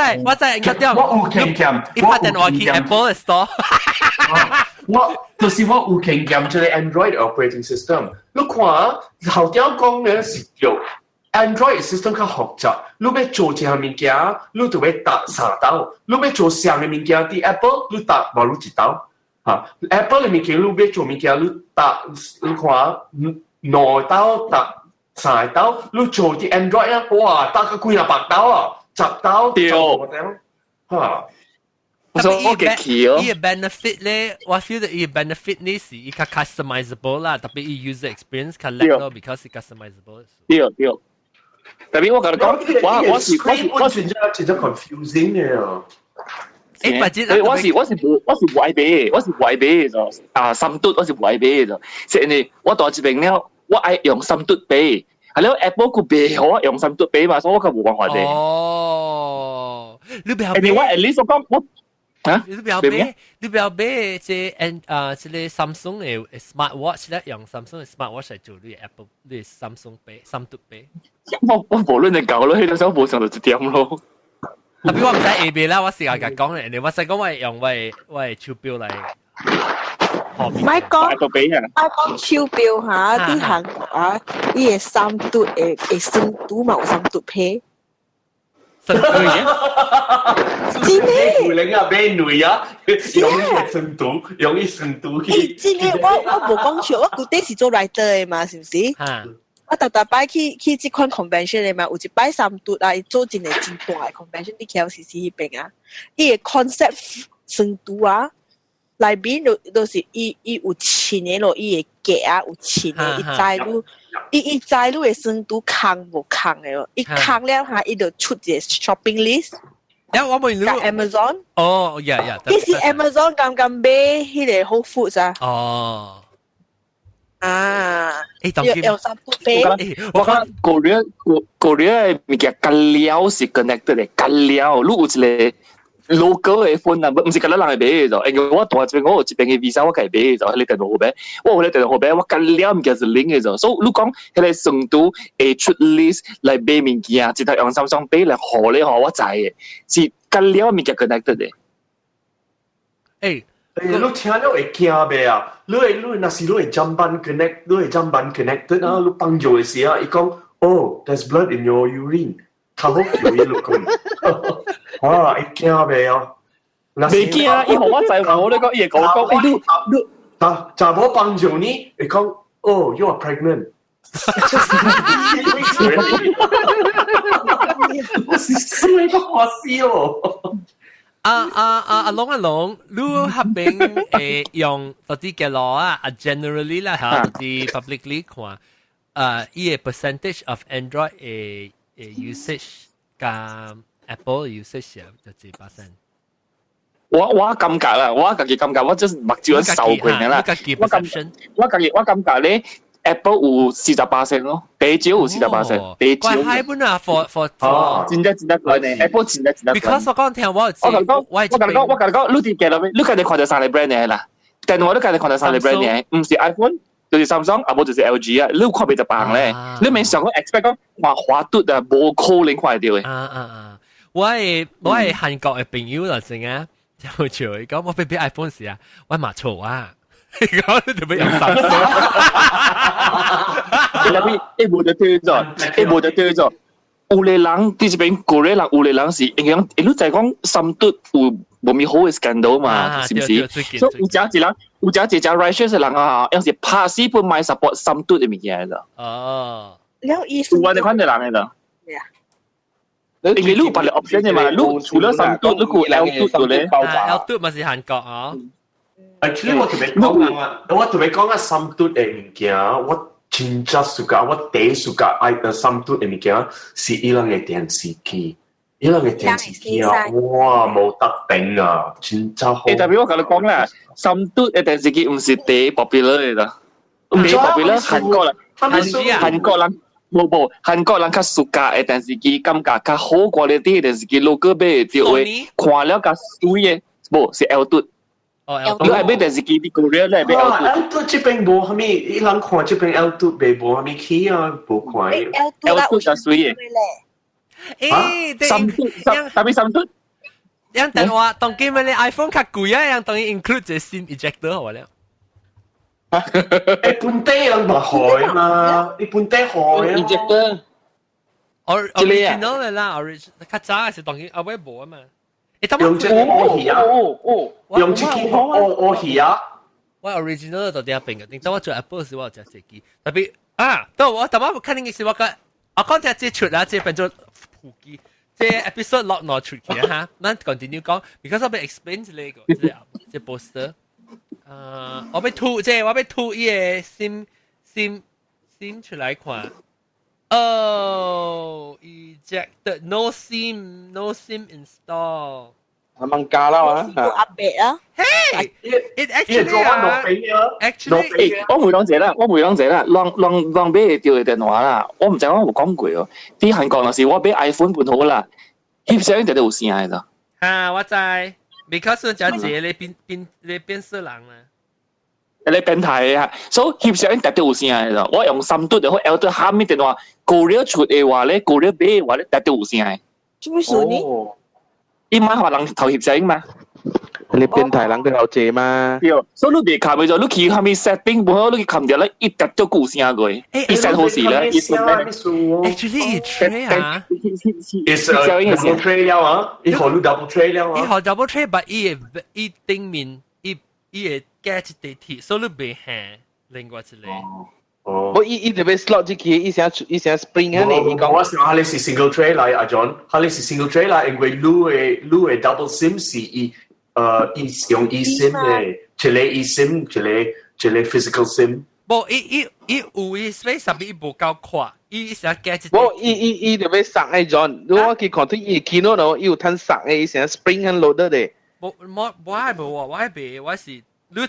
我有經驗，伊拍電話去 Apple Store。我就是我有經驗，這個 Android operating system。你看，頭拄講的是著 Android system 較複雜，你欲做一項物件，你就欲踏三刀；你欲做相的物件，佇 Apple 你踏無你一刀。嚇，Apple 的物件你欲做物件，你踏你看兩刀踏三刀，你做佇 Android 啊，哇，踏個幾若百刀啊，10刀，對，嚇。我我嘅氣哦。伊的 benefit 咧，我 feel 到伊的 benefit 呢是伊較 customizable 啦，特別伊 user experience 較叻咯，because 是 customizable。對對。特別我共你講，我是我是真正真正 confusing 的。誒，或者我是無愛買，我是無愛買的啊，三嘟我是無愛買的，是因為我蹛這邊了，我愛用三嘟買，係了 Apple 佢袂予我用三嘟買嘛，所以我較無辦法的。哦，你不要買，我 at least 我講我。啊！你不要買，你不要買這 N 啊，這個 Samsung 的 Smart Watch 咧，用 Samsung 的 Smart Watch 來做你 Apple 你 Samsung Pay 三嘟買。我無論你搞咯，彼個時候無想到這點咯。特別我毋知 A B 啦，我試下共講咧，我使講我用我的手錶來。唔係講，唔係講手錶嚇，佇韓國啊，伊的三嘟會會算拄嘛有三嘟 pay。真嘅？真的？你啊，買女啊，容易算拄，容易算拄去。真的，我我無講笑，我舊底是做 writer 的嘛，是毋是？我逐逐擺去去這款 convention 的嘛，有一擺三嘟啊，伊做一個真大的 convention 佇 KLCC 彼邊啊，伊的 concept 算拄啊，內面就就是伊伊有穿的咯，伊的格啊有穿的，伊知你伊伊知你的酸拄空無空的咯，伊空了下，伊就出一個 shopping list。呀，我問你 Amazon。哦，yeah。其實 Amazon 剛剛買彼個 Whole Foods 啊。哦。啊！誒，用三嘟買。我講 Korea Korea 的物件佮了是 connected 的，佮了你有一個， local 嘅 phone 啊，唔是咁多人係買嘅就，因為我大這邊我有一邊嘅 visa 我家買嘅就，彼個電話號碼，我有彼個電話號碼，我緊了物件是 link 嘅就，所以你講彼個成都會出 list 來買物件，一頭用 Samsung 買來予咧，予我知嘅，是緊了物件 connected 嘅。欸，欸，你聽了會驚袂啊？你會你若是你會砧板 connect，你會砧板 connected 啊？你放尿的時啊，伊講，Oh, there's blood in your urine，較好叫伊落去。啊，會驚袂啊？袂驚啊！伊予我知無，你講伊會講講，欸，你你查查某放尿呢？會講，Oh, you are pregnant。我是衰個話死哦！啊啊啊！阿龍阿龍，你彼邊會用到底幾囉啊？啊，generally 啦嚇，到底 publicly 看，啊，伊個 percentage of Android 的 usage 佮 Apple usage 就幾 percent？我感覺啦，我家己感覺，我就是目睭受過啦。我感我家己我感覺咧，Apple 有48%咯，第少有48%，第少。怪海本啊，for for 真正真正貴呢，Apple 真正真正貴。 Because 我講聽我我共你講，我共你講，我共你講，你佇街內面，你家己看著三個 brand 的啦，電話你家己看著三個 brand 的，毋是 iPhone 就是 Samsung，啊無就是 LG 啊，你有看袂著別項咧，你免想講 expect 講看華嘟啊，無可能看會著的。啊啊啊！我的韓國的朋友就正啊，就笑伊講我欲買 iPhone 時啊，我嘛錯啊。講你就欲用 Samsung。特別伊無得對咗，伊無得對咗。有个人佇這邊國內人，有個人是因為你知講三嘟有無咪好的 scandal 嘛，是毋是？所以有誠濟人，有誠濟隻 righteous 的人啊，有時拍死本莫 support 三嘟的物件的。哦，了意思。有按呢款的人的。因為你有別个 option 的嘛，你除了三嘟，你有 L 嘟咧。 L 嘟嘛是韓國啊。 Actually 我特別講啊，我特別講啊，三嘟的物件，我真正 suka，我第一 suka 愛的三嘟的物件是伊人的電視機，伊人的電視機啊，哇，無得頂啊，真正好。欸，特別我共你講啦，三嘟的電視機毋是第一 popular 的啦，第一 popular 韓國人，韓國人無無，韓國人較 suka 的電視機，感覺較好 quality 的電視機，local 買會著的，看了較媠的，無是 L 嘟。哦，你愛買電視機，佇 Korea 你愛買 L 嘟。 L 嘟這邊無啥物，伊人看這邊 L 嘟袂無啥物起啊，無看。 L 嘟 L 嘟較媠的。欸，三嘟，特別三嘟。樣電話當今的 iPhone 較貴啊，樣當伊 include 這 SIM ejector 好了。欸，本地人嘛開嘛，伊本地開啊。 ejector。 original 的啦，original 較早是當今後尾無啊嘛。用這個烏魚啊，用這個烏烏魚啊。我 original 就佇遐邊個，頂當我做 Apple 時我有食這支，特別啊，到我頭先看你是我個，我講聽這出啦，這變做普及，這 episode 落攞出去哈，咱 continue 講，because 我欲 explain 這個這這 poster，啊，我欲吐這我欲吐伊個 SIM SIM SIM 出來看。Oh, ejected. No SIM, no SIM install. 係問價啦嘛？阿伯啊，Hey, it actually 啊，actually，我會講這啦，我會講這啦，人人人買會著的電話啦，我毋知我有講過哦。佇韓國若是我買 iPhone 本好啦，翕相一定有聲的咋。哈，我知，because 只一個咧變變咧變色人啦。你變態啊！所以翕相一定有聲的咋。我用三嘟就好，L 嘟蝦米電話，Korea 出的話咧，Korea 買的話咧，一定有聲的。做咩事呢？伊買予人偷翕相嘛？你變態人都有借嘛？對，所以你袂撳咗，你去蝦米 setting 無好，你去撳著咧，一直都有聲過。伊 set 好時咧，伊 Actually，tray 啊，is double tray 了啊，伊予你 double tray 了啊，伊予 double tray，but 伊會伊頂面伊伊會加一塊鐵，所以你袂行另外一個。哦，我伊伊特別 slot 這個，伊成伊成 spring 啊，你講。我想彼个是 single tray 來，阿 John，彼个是 single tray 來，因為你的你的 double SIM 是伊伊用 eSIM 的，一個 eSIM，一個一個 physical SIM。無，伊伊伊有伊 space 上面伊無夠闊，伊成加一。無，伊伊伊特別送的 John，如果我去看到伊 keynote 咯，伊有趁送的，伊成 spring 和 loader 的。無，我我係無，我係袂，我是你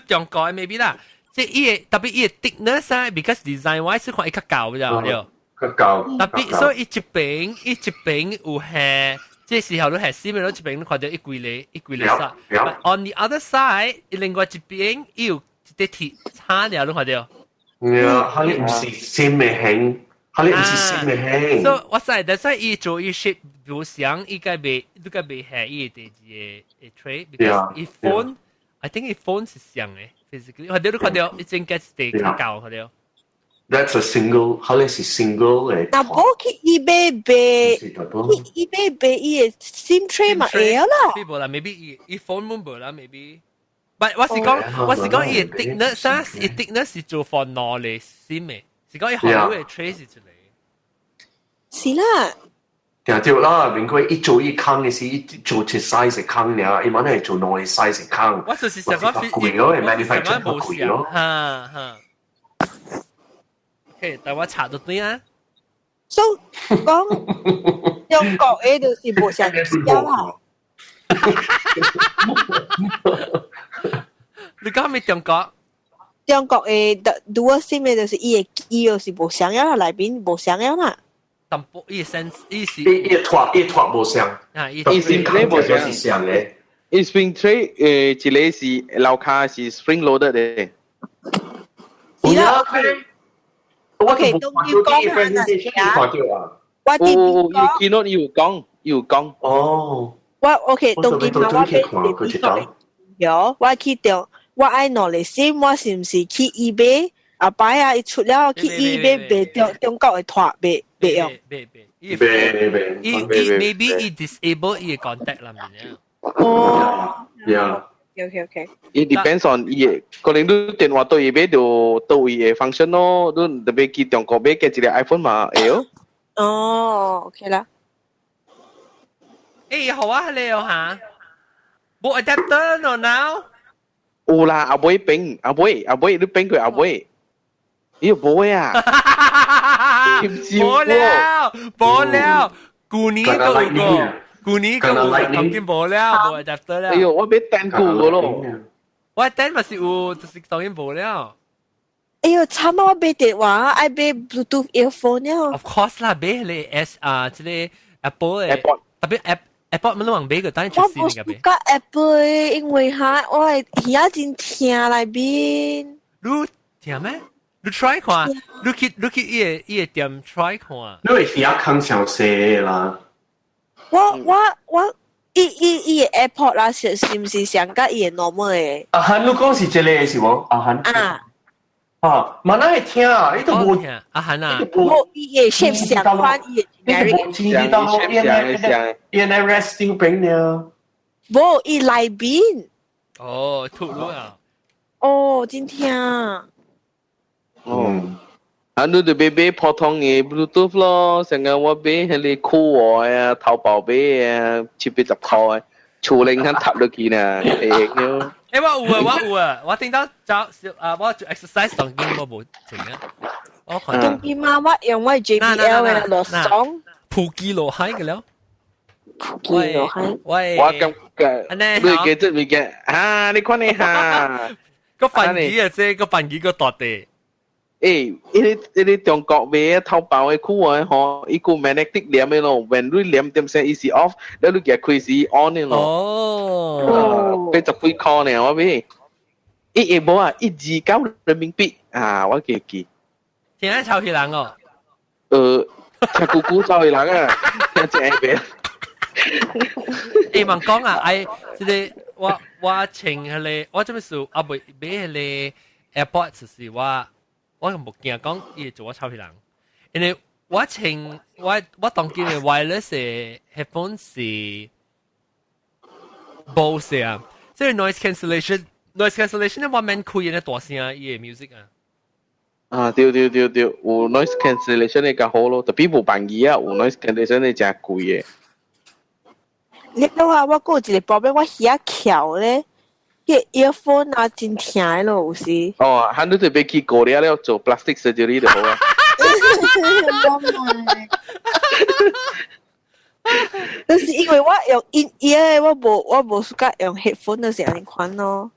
中國的 maybe 啦。即伊個特別伊個 thickness 啊，because design wise 看伊較厚咋對？較厚。特別所以伊一邊伊一邊有係這時候你係 SIM 你這邊你看到一幾個一幾個煞。But on the other side，另外一邊有一啲鐵差了，你看到。呀，佢你唔是 SIM 嘅型，佢你唔是 SIM 嘅型。所以我知，但係伊做伊 shape 無相，伊個袂，你個袂係伊第二個 tray，because 伊 phone，I think 伊 phone 是像嘅，physically，或者你看到伊整個是地較高，看到。 That's a single，佢你是 single 嘅。若無去 eBay 買，去 eBay 買伊個 SIM tray 嘛會啦。無啦，maybe 伊伊 phone 冇啦，maybe。But 我是講，我是講伊 thickness 啊，伊 thickness 是做 for 兩個 SIM 嘅，是講伊好嘅 tray 是一個。是啦。定對啦，因為伊做伊空嘅時，伊做一 size 嘅空爾，伊嘛係做兩個 size 嘅空。我就是想講貴咯，manufacture 較貴咯。哈哈。OK，但我查到對啊。所以講中國嘅就是無相像啦。你講咩中國？中國嘅 dual SIM 嘅就是伊嘅機就是無相樣啦，內邊無相樣啦。淡薄伊 sense 伊是伊脫伊脫無相，啊伊伊是無相是相嘅。伊 spring tray 一個是樓卡是 spring loaded 嘅。是啦。 OK，都要講啊。我啲講，見到有講有講。哦。我 OK，當今我買有，我去到我愛兩個 SIM，我是毋是去 eBay？後擺啊，伊出了去 eBay 賣中中國的脫賣賣用。賣賣。賣賣。伊伊 maybe 伊 disable 伊 contact 啦，咪哦。 Yeah。 OK OK。 It depends on 伊個，可能你電話對伊買就倒位會 function 咯，你特別去中國買嘅一個 iPhone 嘛會哦。哦，OK 啦。誒，好啊，你哦嚇，冇 adapter 咯 now。有啦，阿妹變，阿妹阿妹，你變過阿妹，咦冇啊？冇了，冇了，舊年都有個，舊年都有個，當今冇了，冇 adapter 了。哎呦，我買單舊個咯。我單嘛是有，就是當然冇了。哎呦，慘啊！我買電話愛買 Bluetooth earphone 了。 Of course 啦，買你 S 啊，這個 Apple 嘅，特別 App。Apple 乜都還買個，當然我無喜歡 Apple 的，因為哈，我的耳仔真疼內面。你聽咩？你 try 看，你去你去伊個伊個店 try 看。你會耳仔空傷細啦。我我我，伊伊伊個 AirPod 啦，是是毋是上佮伊個 normal 的？阿韓，你講是這個是無？阿韓。啊。啊，嘛哪會聽啊？你都無聽。阿韓啊。無伊個 shape 相款，伊個你都無錢，你當我伊那 resting 邊呢？無，伊內邊。哦，吐魯啊！哦，真疼。哦。啊，你就買買普通的 Bluetooth 咯，成個我買彼個酷外啊，淘寶買啊，七八十塊，厝裡肯插落去呢，會用。欸，我有啊，我有啊，我聽到走啊，我做 exercise 當今我無停啊。我看當今嘛，我用我 JBL 的落爽。普吉羅海嘅了。普吉羅海。喂，我感覺你記得未記？啊，你看你哈，個飯機啊，這個飯機個大地。欸，伊個伊個中國買淘寶的褲啊吼，伊個 magnetic 黏的咯，when 你黏點聲，伊是 off，了你夾開是 on 的咯。哦，八十幾塊呢，我買。一下無啊，一二九人民幣啊，我記記。聽下臭氣人哦。聽姑姑臭氣人啊，聽正個。欸，問講啊，哎，這個我我穿彼個，我這邊是啊未買彼個 AirPods 是我。我無驚講伊會做我臭屁人，因為我穿我我當今的 wireless 的 headphone 是 Bose 啊，這個 noise cancellation，noise cancellation 我免開那大聲伊的 music 啊。啊，對對對對，有 noise cancellation 的較好咯，特別無便宜啊，有 noise cancellation 的誠貴的。你話我閣有一個 problem，我耳仔翹咧。個 earphone 啊，真疼咯，有時。哦，喊你就別去過了了做 plastic surgery 就好啊。我就是因為我用 in ear，我無我無喜歡用 headphone 就是按呢款咯。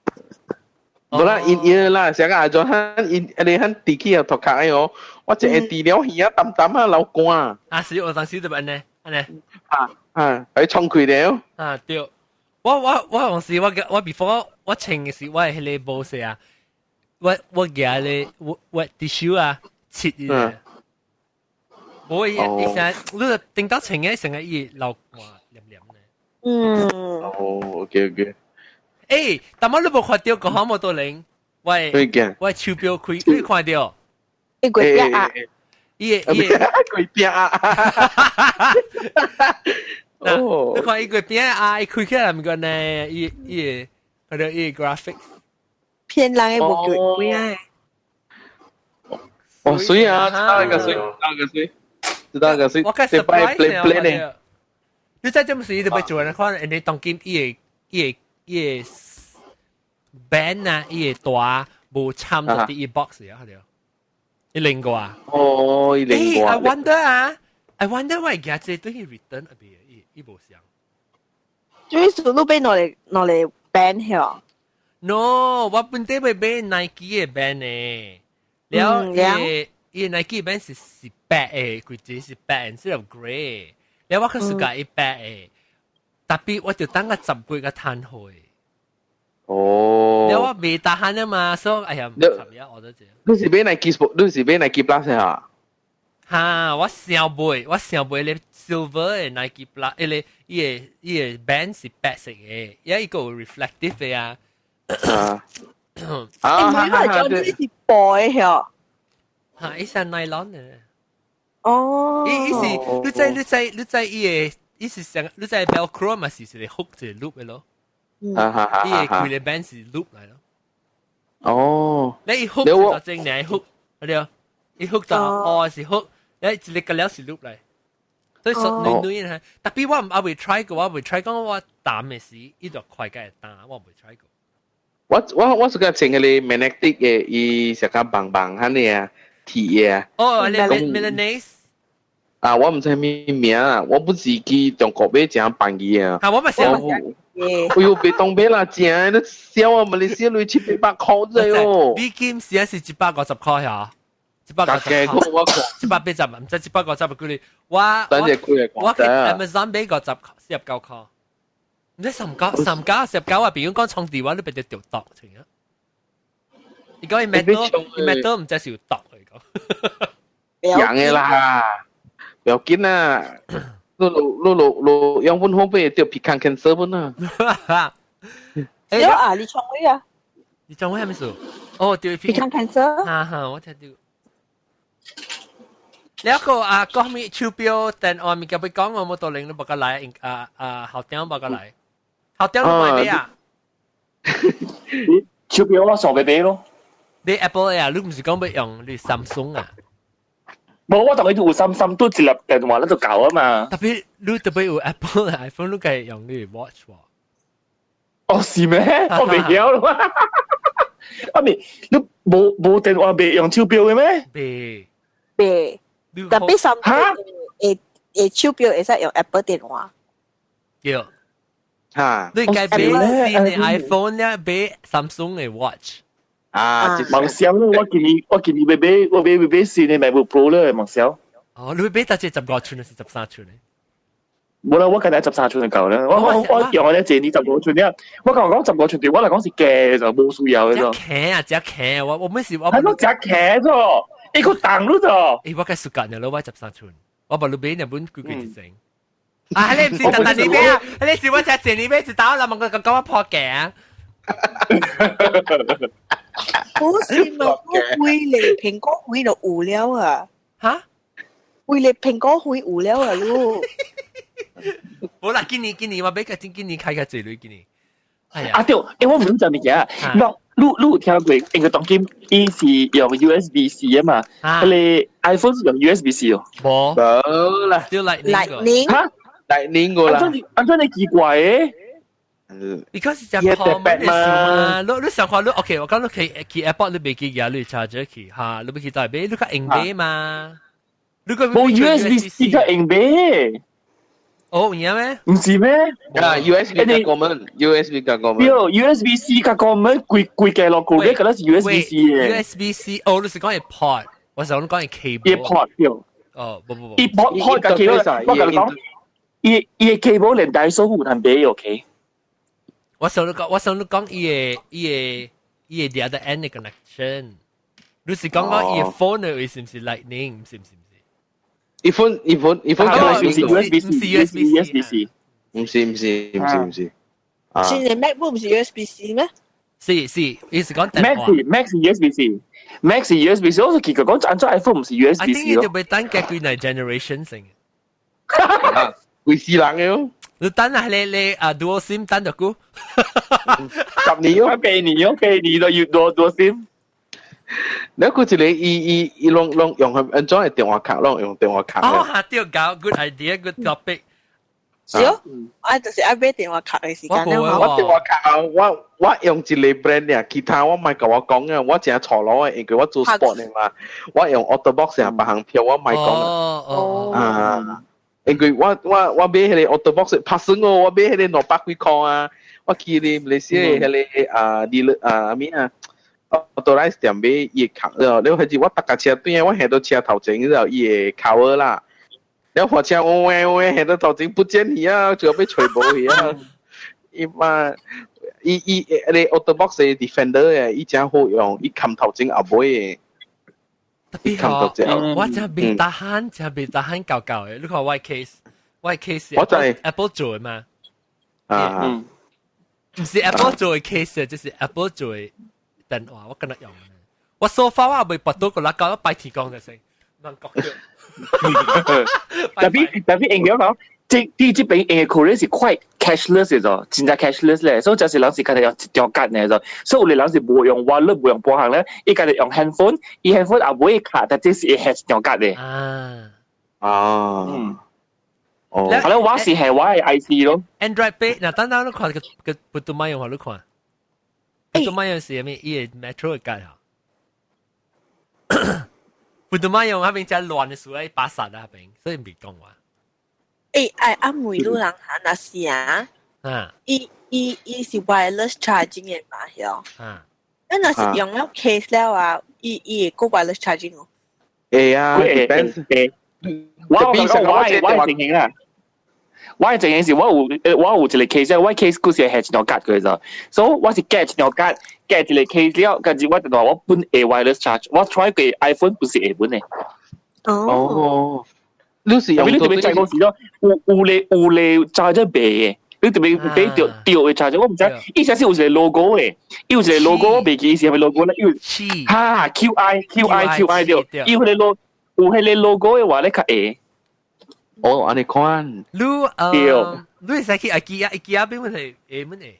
無啦，in ear 啦，成個阿種喊 in，你喊地起啊，頭殼的哦，我一下治療耳仔淡淡啊流汗。啊是，我當時就按呢，按呢？啊啊，喺衝開了。啊對，我當時我 before 我穿嘅時，我係彼個無勢啊，我舉咧我 tissue 啊，切嘅。無伊伊成你頂到穿嘅成個伊流汗黏黏嘅。哦，OK OK。欸，但我你無看到個好無多人，喂，我手錶開，你看到？伊過壁啊！伊個伊個過壁啊！哦，你看伊個邊啊，伊開起來毋過呢，伊伊個看到伊個 graphics。騙人的無叫鬼啊！哦，水啊，知道個水，知道個水，知道個水。我開 surprise 呢，你知這麼時伊就欲做人看，人哋當今伊個伊個伊個 band 啊，伊個大無參到佇伊 box 啊，對。伊另個啊？哦，伊另個。 I wonder 啊，I wonder 我而家這對伊 return 啊，別伊伊無相。最數都俾攞嚟攞嚟 band 曉。 No，我本底欲買 Nike 的 band 呢。了，伊伊 Nike band 是白的，規隻是白 instead of grey。了我較喜歡伊白的，tapi 我就等個十幾個攤開。哦。了我未打慳啊嘛，所以哎呀，唔合呀，我都知。你是買 Nike Sport，你是買 Nike Plus 啊？哈，我想買，我想買咧 silver 的 Nike Plus，彼個伊個伊個 band 是白色的，也一個 reflective 的啊。啊。啊！每個裝呢是薄的曉。哈，伊是 nylon 的。哦。伊伊是，你知你知你知伊個，伊是上，你知 Velcro 嘛是一個 hook 一個 loop 的咯。啊哈哈！伊個規個 band 是 loop 來咯。哦。你 hook 就正你 hook，對，伊 hook 就哦是 hook，你一個了是 loop 來。所以說軟軟嚇，tapi 我唔未 try 過，我未 try 講我擔的時，伊就快個會擔，我未 try 過。我是個穿個 magnetic 的，伊是較棒棒哈呢啊，鐵的啊。哦，你 Milanese。啊，我毋知咩名啊，我不是去中國買誠便宜啊。啊，我嘛是。哎呦，別當買啦，正，你笑啊！馬來西亞鐳七八百塊啫喲。美金時是150塊嚇，一百五十塊。我看180，毋知150幾哩。我我去 Amazon 買50，49塊。唔知三九三九十九啊！比如講充電話，你別得掉毒成啊！你講伊 metal，伊 metal 毋知是有毒嚟講。贏嘅啦，不要緊啦。你你你你用本好買掉鼻腔 cancer 本啊！哎啊，你創位啊？你創位係咩事？哦，對鼻腔 cancer。哈哈，我聽到。你一個啊，講咩手錶電話物件欲講，我冇到零，你無個來啊啊，校長無個來，校長你買咩啊？手錶我傻白白咯。你 Apple 啊？你毋是講欲用你 Samsung 啊？無，我同佢有三三都一粒電話咧就夠啊嘛。 Tapi 你特別有 Apple iPhone，你該用你 Watch 喎。哦，是咩？我未曉咯。啊未，你無無電話未用手錶嘅咩？未未。Tapi 三會會手錶會使用 Apple 電話。對。嚇！你該買新的 iPhone 咧，買 Samsung 的 Watch。啊！望笑咯！我今年欲買，我買買新的 MacBook Pro 咧，望笑。哦，你買得這15寸還是13寸咧？無啦，我今日13寸就夠啦。我用我咧這年十五寸咧，我講講十五寸對我嚟講是假就無需要嘅啫。輕啊，真輕啊！我每時我係咯，真輕咗，一個重咯就。欸，我該暑假呢，我13寸，我把你買兩本貴貴一成。啊，你毋是特特你買啊？你是我才前年買一刀，人問佢講我破鏡。不是嘛？我規個蘋果灰就有了啊！哈？規個蘋果灰有了啊！嚕。無啦，今年今年我買個今今年開個濟鐳今年。哎呀！啊對，欸我毋知物件，嗱，你你有聽過？因為當今伊是用 USB C 啊嘛，彼個 iPhone 是用 USB C 哦。無。無啦。就 Lightning。哈？Lightning 個啦。安怎你奇怪嘅？ Because 是 common 的事嘛，你你想看你 OK，我講你去去 airport 你袂記舉你 charger 去哈，你欲去佗買，你較用買嘛？你個無 USB C 較用買。哦，有影咩？毋是咩？啊，USB 較 common，USB 較 common。對，USB C 較 common，規規個落個個是 USB C 的。 USB C，哦，你是講係 port，我想講係 cable。伊 port 對。哦，無無無。伊 port port 較 cable，我共你講。伊伊個 cable 連 Daiso 有通買 OK。我想你講伊個the other end 嘅 connection。你是講講伊個 phone 嘅位是唔是 Lightning？是唔是唔是？伊款伊款伊款唔是 USB 唔是 USB USB-C。唔是唔是唔是唔是。現在 MacBook 唔是 USB-C 咩？是是，伊是講 Mac 是 Mac 是 USB-C，Mac 是 USB-C，我是奇怪講按怎 iPhone 唔是 USB-C 咯。I think 伊就欲等嘅幾個 generation 先。幾時人嘅喲？你等下你你啊，dual SIM 等咗久？ 10年喲，8年喲，八年都要多 dual SIM。你佢一個伊伊伊攏攏用佢按怎嘅電話卡，攏用電話卡。哦，嚇對，搞 good idea，good topic。是哦，啊，就是愛買電話卡嘅時間咧。我電話卡我用一個 brand 爾，其他我莫共我講啊，我真錯攞嘅，因為我做 sport 嘅嘛，我用 Otterbox 啊，別項票我莫講。哦哦。啊，因為我買彼個 Otterbox 拍算哦，我買彼個200幾塊啊，我去咧馬來西亞彼個啊，你啊咩啊？Authorized 店買伊卡了，了彼時我搭架車對我行到車頭前之後，伊會 cover 啦。了火車嗡嗡嗡行到頭前不見去啊，就欲揣無去啊。伊嘛，伊伊彼個 Otterbox 的 Defender 嘅，伊誠好用，伊冚頭前後尾嘅。特別好，我真袂 tahan，真袂 tahan 舊舊嘅。你看我 case，我 case，我知 Apple 做嘅嘛。啊，唔是 Apple 做嘅 case，就是 Apple 做嘅電話，我今日用。我 so far 我未拔到個喇膠，我拜天公就先，唔覺著。特別特別應該講，這啲這邊用嘅可能是 quite cashless 嘅咗，真正 cashless 咧，所以就是人是家己用一張卡呢咗，所以有啲人是無用 wallet 無用保行咧，伊家己用 handphone，伊 handphone 也無卡，但這是會係一張卡嘅。啊，啊，嗯，哦，係咯，我是係我嘅 IC 咯。 Android Pay，嗱等等你看個個不都買用話你看，不都買用是啥物？伊個 Metro 嘅卡哈。不都買用那邊真亂的時候，巴剎那邊，所以唔別講話。欸，愛阿妹路人行那是啊，伊伊伊是 wireless charging 嘅嘛，曉？啊，若是用了 case 了啊，伊伊會閣 wireless charging 哦。會啊，depends。我我我我情形啦，我嘅情形是我有一個 case，我 case 故事係一條卡嘅啫，所以我是夾一條卡，夾一個 case 了，跟住我就話我本會 wireless charge，我 try 過 iPhone 不是會本嘅。哦。你是用你特別在嗰時咯，有有咧有咧 charger 賣嘅，你特別買著著嘅 charger，我唔知，伊先是有一個 logo 嘅，伊有一個 logo，我袂記是啥物 logo 咧，伊有哈 Q I Q I Q I 對，伊彼個 logo 有彼個 logo 嘅話咧較會。哦，按呢款。你呃，你會使去 IKEA，IKEA 邊問題會問題？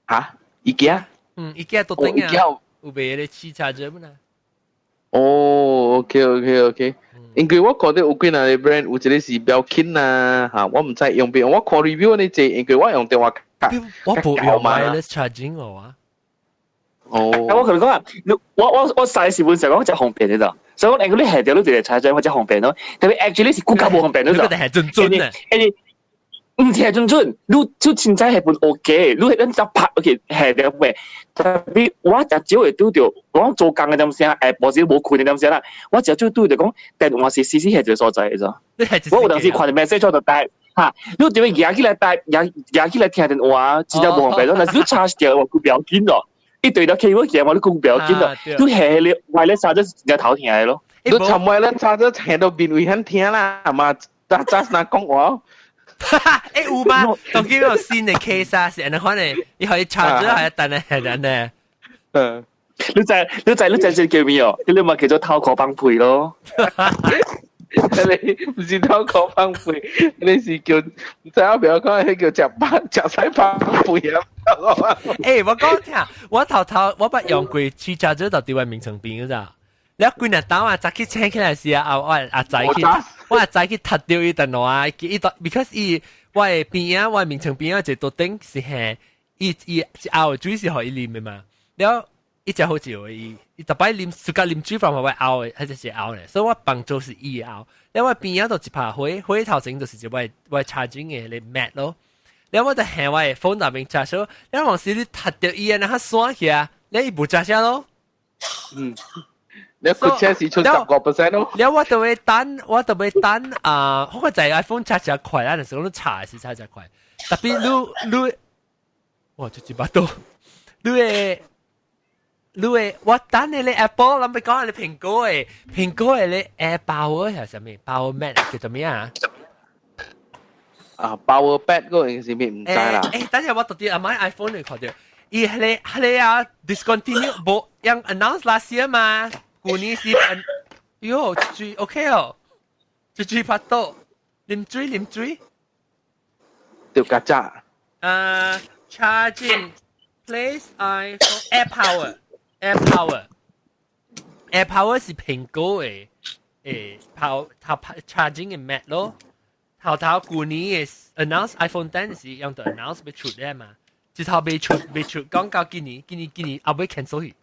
嚇？IKEA？嗯，IKEA 都頂啊，有賣咧汽 charger 麼啊？哦，OK OK OK。因為我看到有幾若個 brand，有一個是 Belkin 啊，嚇，我毋知用邊，我看 review 呢隻，因為我用電話卡，我無用 wireless charging 哦啊。哦。我同你講啊，我細時本時講真方便嘅咋，所以我你下掉你直接插咗我真方便咯。特別 actually 是更加無方便咯。你係準準啊！誒，唔是係準準，你就凊彩係本 OK，你係咱只拍 OK 下掉袂。特別我誠少會拄著，我做工嘅點聲，無是無困嘅點聲啦。我誠少拄著講電話是死死係一個所在嘅咋。我有當時看到 message 就帶嚇，你特別舉起來帶，舉舉起來聽電話，真正無方便咯。但是你插掉，我佢不要緊咯。一對到 cable 嘅，我你講不要緊咯。你下你 wireless 插咗真正頭疼嘅咯。你尋 wireless 插咗聽到變位肯聽啦，嘛，早早若講話。欸有嗎？當今有新的 case 啊，是按呢款的，伊可以插咗係等係人呢。嗯，你知你知你知這叫咩哦？你嘛叫做頭殼放屁咯。你唔是頭殼放屁，你是叫唔知我不要講，彼叫食飽食屎放屁啊！欸，我講聽，我頭頭我捌用過去駕咗到佇我眠床邊咋。你規日當啊，早起醒起來時啊，我阿仔去，我阿仔去踢著伊電話，伊 because 伊我的邊仔，我的眠床邊仔一個桌頂是係伊伊是喉的水是予伊啉的嘛，了伊誠好笑的，伊伊逐擺啉，暑假啉水放予我喉的，彼就是喉咧，所以我房做是伊的喉，了我邊仔就一拍火，火頭前就是一我我 charging 的彼個 mat 咯，了我就還我的 phone 內面插咗，了往時你踢著伊啊，那較散去啊，了伊無插聲咯。嗯。你佢車是出10% 咯。了我就會等，我就會等啊！我個就係 iPhone 叉真快啦，但是講你查是叉真快。特別你你，哇！這幾把刀，你會你會我等你咧 Apple，諗住講你蘋果嘅蘋果嘅咧 AirPower 係啥物？Power Mat 叫做咩啊？啊，Power Pad 嗰個是咩？唔知啦。誒，等陣我特別阿買 iPhone 嚟看到，伊係係啊 discontinue 無樣 announce last year 嘛？舊年是，喲，水 OK 哦，一水拍到，啉水啉水，掉曱甴。 Charging place iPhone AirPower AirPower AirPower 是蘋果嘅誒，power 頭 charging 嘅 mat 咯。頭頭舊年嘅 announce iPhone 10 是用到 announce 欲出咧嘛，之後未出未出，講到今年今年今年後尾 cancel 去。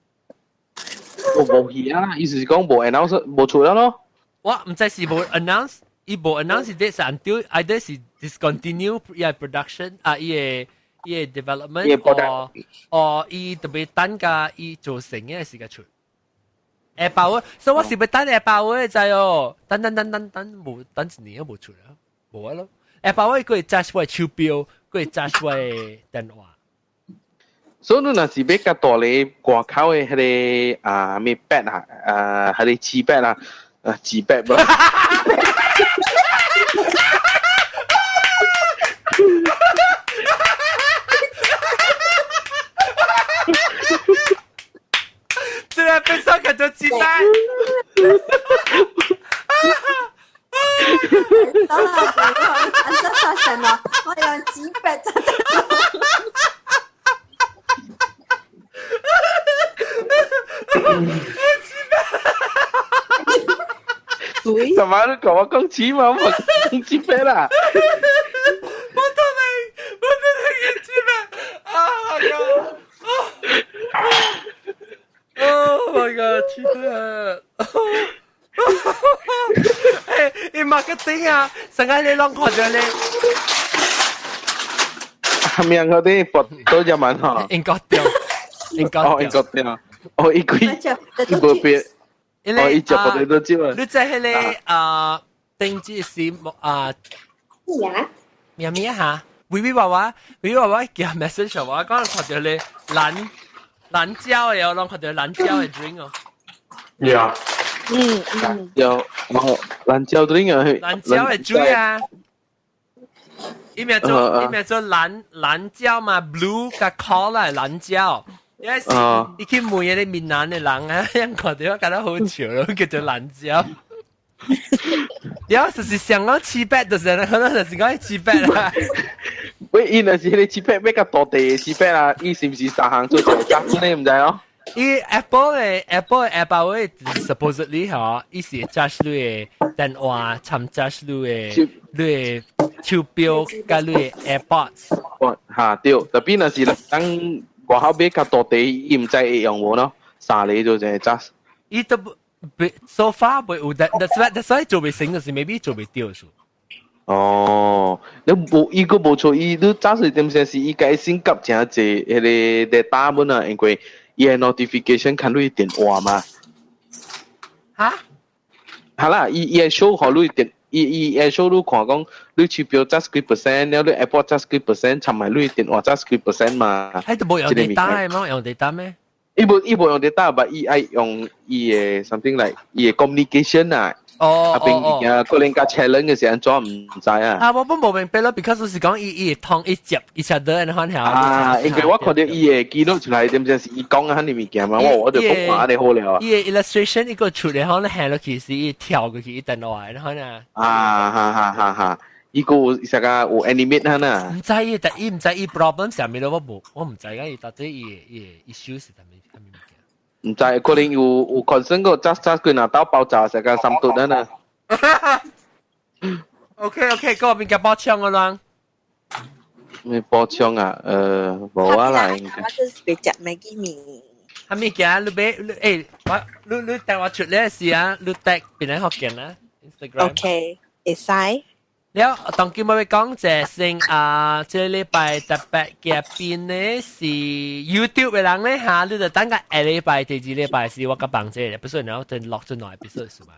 我無去啊，意思是講無 announce 無出了咯。我毋知是無 announce，伊無 announce 是 until either 是 discontinue 伊個 production 啊，伊個伊個 development，或或伊特別等價伊做成嘅時間出。AirPower，所以我是欲等 AirPower 知哦，等等等等等，無等一年都無出啦，無啊咯。AirPower 佢會 charge 我手錶，佢會 charge 我電話。所以你若是欲較大个外口的彼个啊咩 pad 啊，啊彼個紙筆啊，啊紙筆無。這個變上叫做紙筆。等下，我什麼？我用紙筆就得。什麼？你講我講紙嘛，我講紙筆啦。我都嚟，我都嚟紙筆。Oh my god! Oh my god！紙筆。誒，伊 marketing 啊，成日你攏看著你。係咪嗰啲博多一萬嗬？英國掉，英國哦，英國掉，哦，伊幾伊無變，哦，伊食博多少啊？你知彼个啊，頂子是啊，咩咩嚇？微微娃娃，微微娃娃寄 message 我，講看著你藍藍椒的哦，攏看著藍椒的 drink 哦。 Yeah。嗯嗯。有哦，藍椒 drink 啊，藍椒的水啊。伊名做伊名做藍藍椒嘛，blue 佮 cola 藍椒。因為伊去問彼个閩南的人啊，𪜶看著我感覺好笑咯，叫做藍椒。了就是想講七八，就是可能就是講七八啦。喂，伊若是彼個七八欲較大塊的七八啊，伊是毋是三項做一個夾子呢？毋知哦。伊 Apple 的 Apple 的 AirPower supposedly 吼，伊是 charge 你的電話，參 charge 你的你的手錶佮你的 AirPods。嚇對，特別若是人外口買較大塊，伊毋知會用無咯，三個就一個 charge。伊都 so far 袂有，that's why 做袂成，就是 maybe 做袂著數。哦，你無伊閣無錯，伊你早時點先是伊共升級誠濟彼个 data 本啊，因為伊个 notification 看你電話嘛。哈？係啦，伊伊會 show 予你電，伊伊會 show 你看講你手錶 charge 幾 percent，了你 Apple charge 幾 percent，參埋你電話 charge 幾 percent 嘛。喺度無用 data 的嗎？用 data 咩？伊無伊無用 data，但伊愛用伊个 something like 伊个 communication 啊。哦啊邊物件可能較 challenge 嘅時安怎毋知啊。啊，我本無明白咯，because 是講伊伊會通一接一下得，然後啊，因為我看到伊個記錄出來，點知是伊講啊，彼物件嘛，我我就講話按呢好了啊。伊個 illustration 伊個出來，可能行落去是伊跳過去伊電話，然後呢。啊哈哈哈哈！伊個有啥個有 animate 哈呐？毋知伊，但伊毋知伊 problem 啥物咯，我無我毋知講伊到底伊伊 issue 是啥物啥物物件。毋知可能有有 concern 個扎扎佢若到爆炸，成個三頓啊呐。 OK OK，嗰邊嘅補充個啦。咩補充啊？無啊啦。我就是欲食 Maggi 麵。啥物件？你欲你欸，我你你等我出來時啊，你 tag 邊個福建啊？Instagram。 OK，會使。了，當今我欲講這先啊，這禮拜特別嘉賓呢是 YouTube 的人咧嚇，你就等個下禮拜第二禮拜是我佮幫這個，不是然後就落咗兩 episode 是嘛？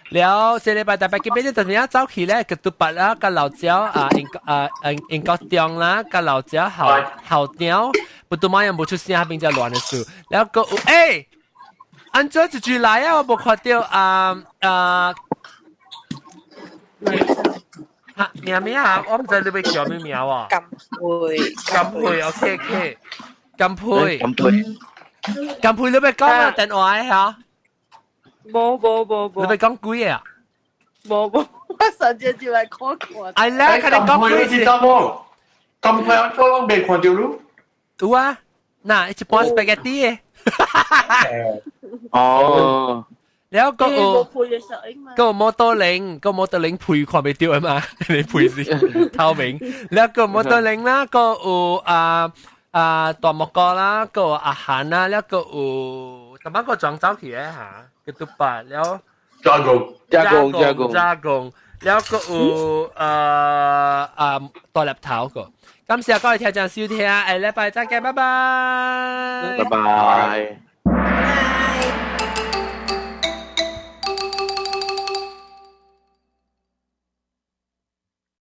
了，這禮拜特別嘉賓就突然間走去咧，ketupat 啦，佮老椒啊，英啊英國中啦，佮老椒後後鳥，不都馬又無出聲，變只亂的事。了個欸，按怎一句來啊？我無看著啊啊！嚇名咩啊？我毋知你欲叫咩名喎。金佩，金佩，OK OK，金佩，金佩，金佩，你欲講啊電話嚇？無無無無。你欲講幾個啊？無無，我上次就來看看。哎啦，看你講幾知道無？金佩我攏未看著囉。有啊，嗱，一盤 spaghetti 的。哦。了個有個摩托輪，個摩托輪配看袂著啊嘛，你配是透明。了個摩托輪啦，個有啊啊大木哥啦，個阿韓啦，了個有，淡薄個裝走去的嚇，ketupat 了。加工，加工，加工，加工，了個有啊大粒頭個。感謝各位聽眾收聽，下禮拜再見，拜拜。拜拜。